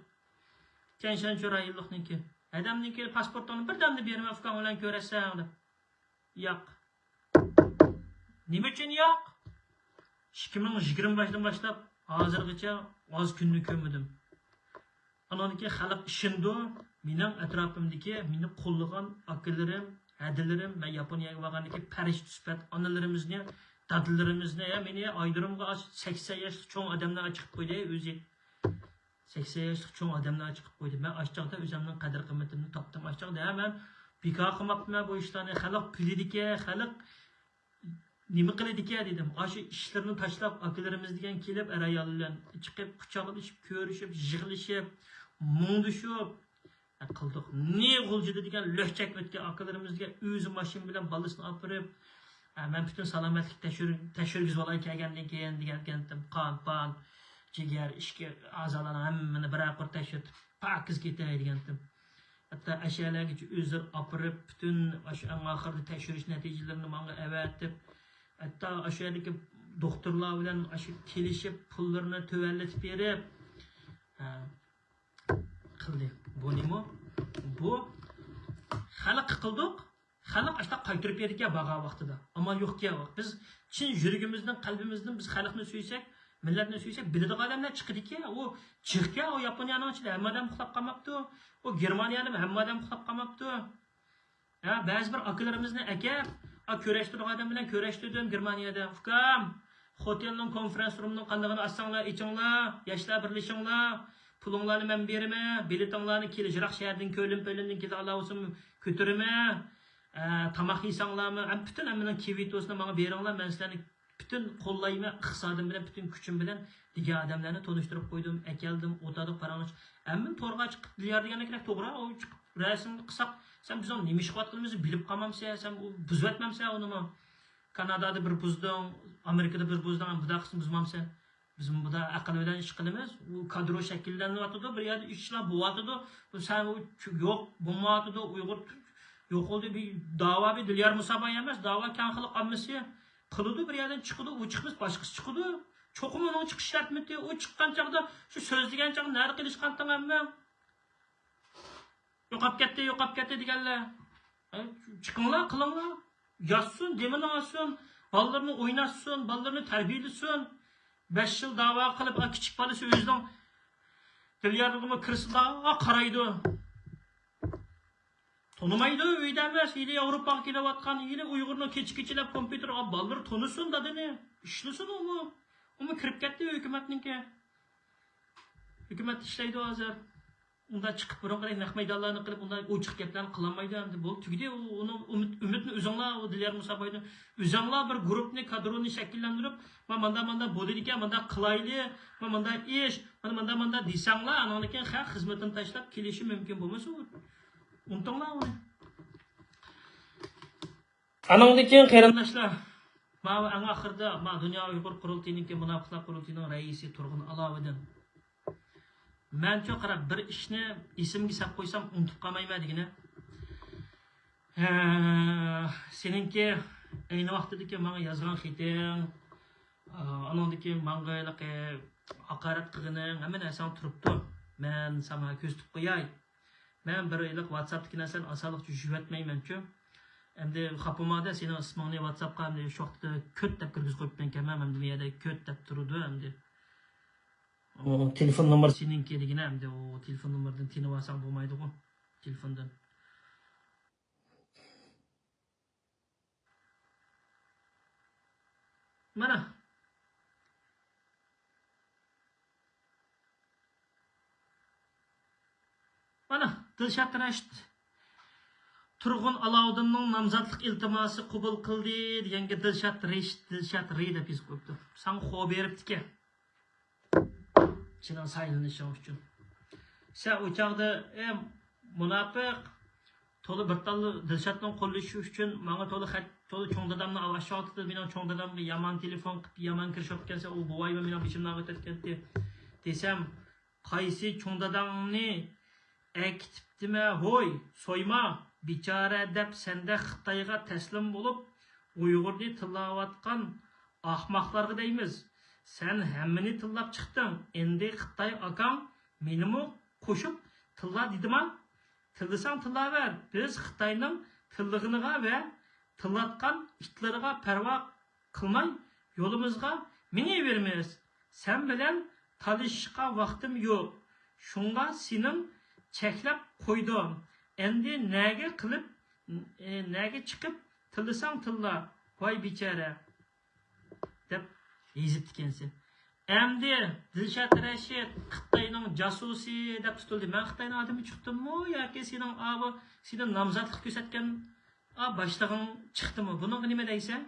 تيەنشەنشۇ رايونلۇقنىڭكى. ھەدەمنىڭكى پاسپورتۇڭنى بىردەمدە بېرىمەن، ئۇكاڭ بىلەن كۆرۈشسەڭ دەپ. ياق. نېمە ئۈچۈن ياق؟ ئىككى مىڭ يىگىرمە باشتىن باشلاپ ھازىرغىچە ئاز كۈننى كۆرمىدىم. ئانان كېيىن خەلق ئىشىنىدۇ. مېنىڭ ئەتراپىمدىكى مېنى قوللىغان ئاكىلىرىم، ھەدىلىرىم، مەن ياپونىيەگە بارغاندىكى پەرىشتە سۈپەت ئانىلىرىمىزنى، دادىلىرىمىزنى، يا مېنى ئايدۇرۇمغا ئاشۇ سەكسەن ياشلىق چوڭ ئادەملەر چىقىپ قويدى ئۆزى. سەكسەن ياشلىق چوڭ ئادەملەر چىقىپ قويدى. مەن ئاشۇ چاغدا ئۆزۈمنىڭ قەدىر قىممىتىمنى تاپتىم. ئاشۇ چاغدا ھە، مەن بىكار قىلماپتىمەن بۇ ئىشلارنى. خەلق كۈلىدىكەن، خەلق نېمە قىلىدىكەن دېدىم. ئاشۇ ئىشلىرىنى تاشلاپ، ئاكىلىرىمىز دېگەن كېلىپ، ئەر-ئايال بىلەن چىقىپ، قۇچاقلىشىپ، كۆرۈشۈپ، يىغلىشىپ، مۇڭدىشىپ، ھە، قىلدۇق. نى غۇلجىدا دېگەن لۆكچەك ئۆتكەن ئاكىلىرىمىز دېگەن ئۆزى ماشىنا بىلەن بالىسىنى ئاپىرىپ، ھە، مەن پۈتۈن سالامەتلىك تەكشۈر-، تەكشۈرگۈزۈۋالاي كەلگەندىن كېيىن دېگەنتىم. قان، پان، جىگەر، ئىچكى ئەزالارنىڭ ھەممىنى بىرەر قۇر تەكشۈرتۈپ، پاكىز كېتەي دېگەنتىم. ھەتتا ئەشەلەرگىچە ئۆزلىرى ئاپىرىپ، پۈتۈن ئاشۇ ئەڭ ئاخىرىدا تەكشۈرۈش نەتىجىلىرىنى ماڭا ئەۋەتىپ، ھەتتا ئاشۇ يەردىكى دوختۇرلار بىلەن ئاشۇ كېلىشىپ، پۇللىرىنى تۆۋەنلىتىپ بېرىپ، ھە، قىلدى. بۇ نېمە؟ بۇ خەلققە قىلدۇق. خەلق ئاشۇنداق قايتۇرۇپ بېرىدىكەن بارغان ۋاقتىدا. ئامال يوقكەن. بىز چىن يۈرىكىمىزدىن، قەلبىمىزدىن بىز خەلقنى سۆيسەك، مىللەتنى سۆيسەك، بىلىدىغان ئادەملەر چىقىدىكەن. ئۇ جىقكەن، ئۇ ياپونىيەنىڭ ئىچىدە ھەممە ئادەم ئۇخلاپ قالماپتۇ. ئۇ گېرمانىيەدىمۇ ھەممە ئادەم ئۇخلاپ قالماپتۇ. ھە، بەزى بىر ئاكىلىرىمىزنى ئەكەپ، ئا، كۆرۈشتۈرىدىغان ئادەم بىلەن كۆرۈشتۈردۈم گېرمانىيەدە. ئۇكام، خوتېلنىڭ كونفرانس رومىنىڭ قاندىقىنى ئاچساڭلار، ئېچىڭلار، ياشلار بىرلىشىڭلار، پۇلۇڭلارنى مەن بېرىمەن، بېلىتىڭلارنى كېلىش يىراق شەھەردىن، كۆلۈم پۆلۈمدىن كېلىدىغانلار بولسىمۇ كۆتۈرىمەن. ئە، تاماق يېسەڭلارمۇ، ھەم پۈتۈن ھەممىنىڭ كۋىتوسىنى ماڭا بېرىڭلار، مەن سىلەرنى پۈتۈن قوللايمەن، ئىقتىسادىم بىلەن، پۈتۈن كۈچۈم بىلەن دېگەن ئادەملەرنى تونۇشتۇرۇپ قويدۇم، ئەكەلدىم، ئولتۇردۇق، پاراڭلاشتۇق. ھەممىنى تورغا چىقىپ، دىليار دېگەندەك توغرا، ئۇ چىقىپ رەسىم قىلساق، سەن بىزنىڭ نېمە ئىش قىلىۋاتقىنىمىزنى بىلىپ قالمامسەن، سەن بۇزۇۋەتمەمسەن ئۇنىمۇ؟ كانادادا بىر بۇزدۇڭ، ئامېرىكىدا بىر بۇزدۇڭ، ئەمما بۇدا قىسمى بۇزمامسەن؟ بىز بۇدا ئەقىل بىلەن ئىش قىلىمىز. ئۇ كادرو شەكىللىنىۋاتىدۇ، بىر يەردە ئىشلار بولۇۋاتىدۇ. بۇ سەن ئۇ چۈ-، يوق، بولمايۋاتىدۇ. ئۇيغۇر يوقالدى، بىر داۋا، بىر دىليار مۇسابا ئەمەس، داۋا كەڭ خەلق ئاممىسى قىلىدۇ، بىر يەردىن چىقىدۇ، ئۇ چىقمىسا باشقىسى چىقىدۇ. چوقۇم ئۇنىڭ چىقىش شەرتمىتى، ئۇ چىققان چاغدا شۇ سۆزلىگەن چاغدا نەدە قېلىشقانتىڭ ھەممە؟ يوقاپ كەتتى، يوقاپ كەتتى دېگەنلەر. ھە، چىقىڭلار، قىلىڭلار. ياتسۇن، دېمىنى ئالسۇن، بالىلىرىنى ئويناتسۇن، بالىلىرىنى تەربىيەلىسۇن. بەش يىل داۋا قىلىپ، ئا، كىچىك بالىسى ئۆزىنىڭ دىليارلىقىمۇ كىرسىلا قارايدۇ. تونۇمايدۇ، ئۆيدە ئەمەس، ھېلى ياۋروپاغا كېلىۋاتقان، ھېلى ئۇيغۇرنىڭ كېچە-كېچىلەپ كومپيۇتېرغا بالىلىرى تونۇسۇن دادىنى. ئىشلىسۇن ئۇمۇ. ئۇمۇ كىرىپ كەتتى ھۆكۈمەتنىڭكى. ھۆكۈمەتتە ئىشلەيدۇ ھازىر. ئۇنداق چىقىپ بۇرۇنقىدەك نەق مەيدانلارنى قىلىپ، ئۇنداق ئوچۇق گەپلەرنى قىلالمايدۇ ئەمدى. بولدى، تۈگىدى. ئۇ، ئۇنىڭ ئۈمىد، ئۈمىدنى ئۈزۈڭلار، ئۇ دىليار مۇسابايدىن. ئۆزۈڭلار بىر گۇرۇپپىنى، كادرونى شەكىللەندۈرۈپ، ما ماندا ماندا بولىدىكەن، مانداق قىلايلى، ما ماندا ئىش، مانا ماندا ماندا دېسەڭلار، ئانىڭدىن كېيىن خەق خىزمىتىنى تاشلاپ كېلىشى مۇمكىن بولمىسا، ئۇنتۇڭلار ئۇنى. ئانىڭدىن كېيىن قېرىنداشلار، ماۋۇ ئەڭ ئاخىرىدا ما دۇنيا ئۇيغۇر قۇرۇلتىيىنىڭكى، مۇناپىقلار قۇرۇلتىيىنىڭ رەئىسى تۇرغۇن ئالاۋۇدىن. مەنچۇ قاراپ، بىر ئىشنى ئېسىمگە سەپ قويسام، ئۇنتۇپ قالمايمەن دېگىنە. ھە، سېنىڭكى ئەينى ۋاقتىدىكى ماڭا يازغان خېتىڭ، ئانىڭدىكى ماڭا ھېلىقى ھاقارەت قىلغىنىڭ، ھەممە نەرسەڭ تۇرۇپتۇ. مەن ساڭا كۆرسىتىپ قوياي. مەن بىر ھېلىقى ۋاتساپتىكى نەرسىنى ئاسانلىقچە يۇيۇۋەتمەيمەنچۇ. ئەمدى خاپا بولما دە، سېنىڭ ئىسمىڭنى ۋاتساپقا ئەمدى شۇ ۋاقىتتا كۆت دەپ كىرگۈزۈپ قويۇپتىمەن، ئەمدى بۇ يەردە كۆت دەپ تۇرىدۇ ئەمدى. ئۇ تېلېفون نومۇرى سېنىڭكى دېگىنە، ئەمدى ئۇ تېلېفون نومۇرىدىن تېنىۋالساڭ بولمايدىغۇ، تېلېفوندىن. مانا. مانا، دىلشات رەشىت. تۇرغۇن ئالاۋۇدۇننىڭ نامزاتلىق ئىلتىماسى قوبۇل قىلدى دېگەنگە دىلشات رەشىت، دىلشات رى دەپ يېزىپ قويۇپتۇ. ساڭا خو بېرىپتىكەن. سېنىڭ سايلىنىشىڭ ئۈچۈن. سەن ئۇ چاغدا، ئە، مۇناپىق، تولا بىر تاللا دىلشاتنىڭ قوللىشى ئۈچۈن ماڭا تولا خەت، تولا چوڭ دادامنى ئاۋاشلاۋاتىدۇ. مېنىڭ چوڭ دادامغا يامان تېلېفون قىلىپ، يامان كىرىشىۋاتقانسەن، ئۇ بوۋايمۇ مېنىڭ بېشىمدىن ئۆتۈۋەتكەنتى دېسەم، قايسى چوڭ داداڭنى ئەكېتىپتىمە ھوي، سويما، بىچارە دەپ سەندە خىتايغا تەسلىم بولۇپ، ئۇيغۇرنى تىللاۋاتقان ئاخماقلارغا دەيمىز. سەن ھەممىنى تىللاپ چىقتىڭ، ئەمدى خىتاي ئاكاڭ مېنىمۇ قوشۇپ تىللا دېدىما؟ تىللىساڭ تىللاۋەر، بىز خىتاينىڭ تىللىغىنىغا ۋە تىللاتقان ئىتلىرىغا پەرۋا قىلماي يولىمىزغا مېڭىۋېرىمىز. سەن بىلەن تالىشىشقا ۋاقتىم يوق، شۇڭا سېنىڭ چەكلەپ قويدۇم. ئەمدى نەگە قىلىپ، ئە، نەگە چىقىپ تىللىساڭ تىللا، ۋاي بىچارە. دەپ يېزىپتىكەنسەن. ئەمدى دىلشات رەشىت خىتاينىڭ جاسۇسى دەپ تۇتۇلدى. مەن خىتاينىڭ ئادىمى چىقتىممۇ ياكى سېنىڭ ئاۋۇ سېنى نامزاتلىق كۆرسەتكەن، ئا، باشلىقىڭ چىقتىمۇ؟ بۇنىڭغا نېمە دەيسەن؟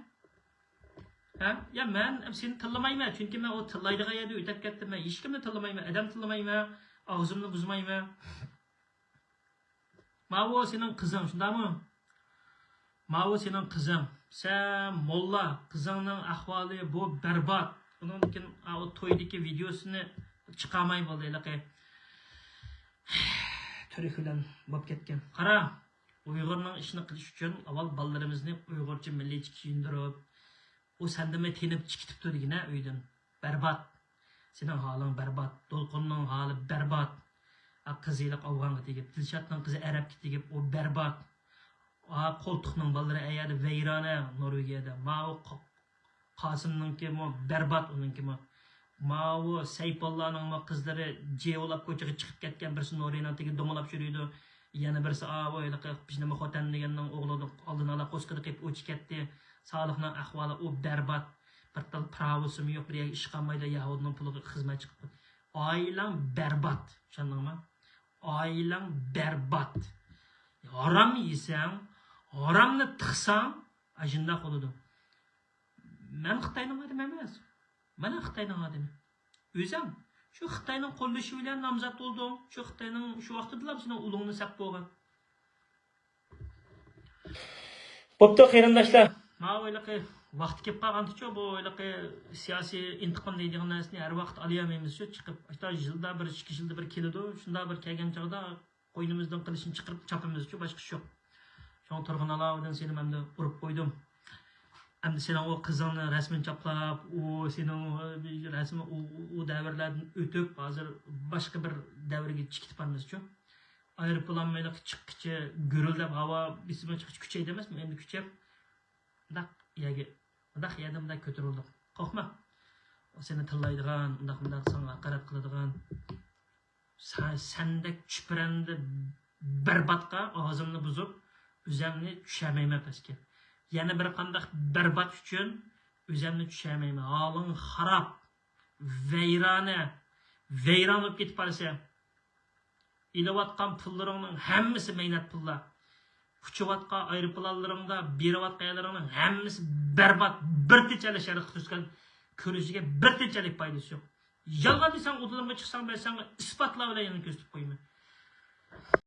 ھە؟ يا، مەن سېنى تىللىمايمەن، چۈنكى مەن ئۇ تىللايدىغان يەردىن ئۆتۈپ كەتتىم. مەن ھېچكىمنى تىللىمايمەن، ئادەم تىللىمايمەن، ئاغزىمنى بۇزمايمەن. ماۋۇ سېنىڭ قىزىڭ، شۇنداقمۇ؟ ماۋۇ سېنىڭ قىزىڭ. سەن موللا، قىزىڭنىڭ ئەھۋالى بۇ بەربات. ئۇنىڭدىن كېيىن ئاۋۇ تويدىكى ۋىدىيوسىنى چىقارماي بولدى ھېلىقى. تۈرك بىلەن بولۇپ كەتكەن. قارا، ئۇيغۇرنىڭ ئىشىنى قىلىش ئۈچۈن ئاۋۋال بالىلىرىمىزنى ئۇيغۇرچە مىللىيچە كىيىندۈرۈپ، ئۇ سەندىنمۇ تېنىپ چىقىپ كېتىپتۇ دېگىنە ئۆيدىن. بەربات. سېنىڭ ھالىڭ بەربات. دولقۇننىڭ ھالى بەربات. ئا، قىزى ھېلىقى ئافغانغا تېگىپ، دىلشاتنىڭ قىزى ئەرەبكە تېگىپ، ئۇ بەربات. ئا، قولتۇقنىڭ بالىلىرى ئەيەردە ۋەيرانە، نورۋېگىيەدە. ماۋۇ ق-، قاسىمنىڭكىمۇ بەربات ئۇنىڭكىمۇ. ماۋۇ سەيپۇللانىڭمۇ قىزلىرى جېۋىلاپ كوچىغا چىقىپ كەتكەن، بىرسى نورىنىڭ تېگىدە دومىلاپ يۈرىدۇ. يەنە بىرسى، ئاۋۇ ھېلىقى بىزنىڭ خوتەن دېگەننىڭ ئوغلىنىڭ ئالدىنى ئالا قوسكىدا قېپىپ ئۇچۇپ كەتتى. سالىھنىڭ ئەھۋالى ئۇ بەربات. بىر تال پىراۋىسىمۇ يوق، بىر يەرگە ئىش قالمايدۇ، يەھۇدىينىڭ پۇلىغا خىزمەت چىقىپ. ئائىلەڭ بەربات، چۈشەندىڭمۇ؟ ئائىلەڭ بەربات. ھارام يېسەڭ، ھارامنى تىقساڭ، ئاشۇنداق بولىدۇ. مەن خىتاينىڭ ئادىمى ئەمەس. مانا خىتاينىڭ ئادىمى. ئۆزۈڭ شۇ خىتاينىڭ قوللىشى بىلەن نامزات بولدۇڭ. شۇ خىتاينىڭ شۇ ۋاقتىدىلا سېنىڭ ئۇلۇڭنى سەپ بولغان. بوپتۇ، قېرىنداشلار. ماۋۇ ھېلىقى ۋاقتى كېلىپ قالغانتىچۇ، بۇ ھېلىقى سىياسىي ئىنتىقام دەيدىغان نەرسىنى ھەر ۋاقىت ئالىيالمايمىزچۇ، چىقىپ. ئاشۇنداق يىلدا بىر، ئىككى يىلدا بىر كېلىدۇ. شۇنداق بىر كەلگەن چاغدا قوينىمىزدىن قىلىچنى چىقىرىپ چاپىمىزچۇ، باشقا ئىش يوق. شۇڭا تۇرغۇن ئالاۋۇدىن سېنى ئەمدى ئۇرۇپ قويدۇم. ئەمدى سېنىڭ ئۇ قىزىڭنى رەسمىنى چاپلاپ، ئۇ سېنىڭ رەسمى ئۇ، ئۇ دەۋرلەردىن ئۆتۈپ، ھازىر باشقا بىر دەۋرگە چىقىپ بارىمىزچۇ. ئايروپىلان مەيلى چىققىچە گۈرۈلدەپ ھاۋا بېسىمى چىققىچە كۈچەيدۇ ئەمەسمۇ؟ ئەمدى كۈچەپ، مۇنداق يەرگە، مۇنداق يەردىن مۇنداق كۆتۈرۈلدۇق. قورقما. ئۇ سېنى تىللايدىغان، ئۇنداق مۇنداق ساڭا ھاقارەت قىلىدىغان. سەن، سەندەك چۈپرەندە بەرباتقا ئاغزىمنى بۇزۇپ، ئۆزەمنى چۈشەرمەيمەن پەسكە. يەنە بىر قانداق بەربات ئۈچۈن ئۆزەمنى چۈشەرمەيمەن. ھالىڭ خاراب، ۋەيرانە، ۋەيران بولۇپ كېتىپ بارىسەن. ئېلىۋاتقان پۇللىرىڭنىڭ ھەممىسى مەينەت پۇللار. ئۇچۇۋاتقان ئايروپىلانلىرىڭدا، بېرىۋاتقان يەرلىرىڭنىڭ ھەممىسى بەربات. بىر تىنچ ئەللىك شەرقىي تۈركىستان كۆرۈشىگە بىر تىنچ ئەللىك پايدىسى يوق. يالغان دېسەڭ، ئۇدۇلۇمغا چىقساڭ، مەن ساڭا ئىسپاتلار بىلەن يەنە كۆرسىتىپ قويىمەن.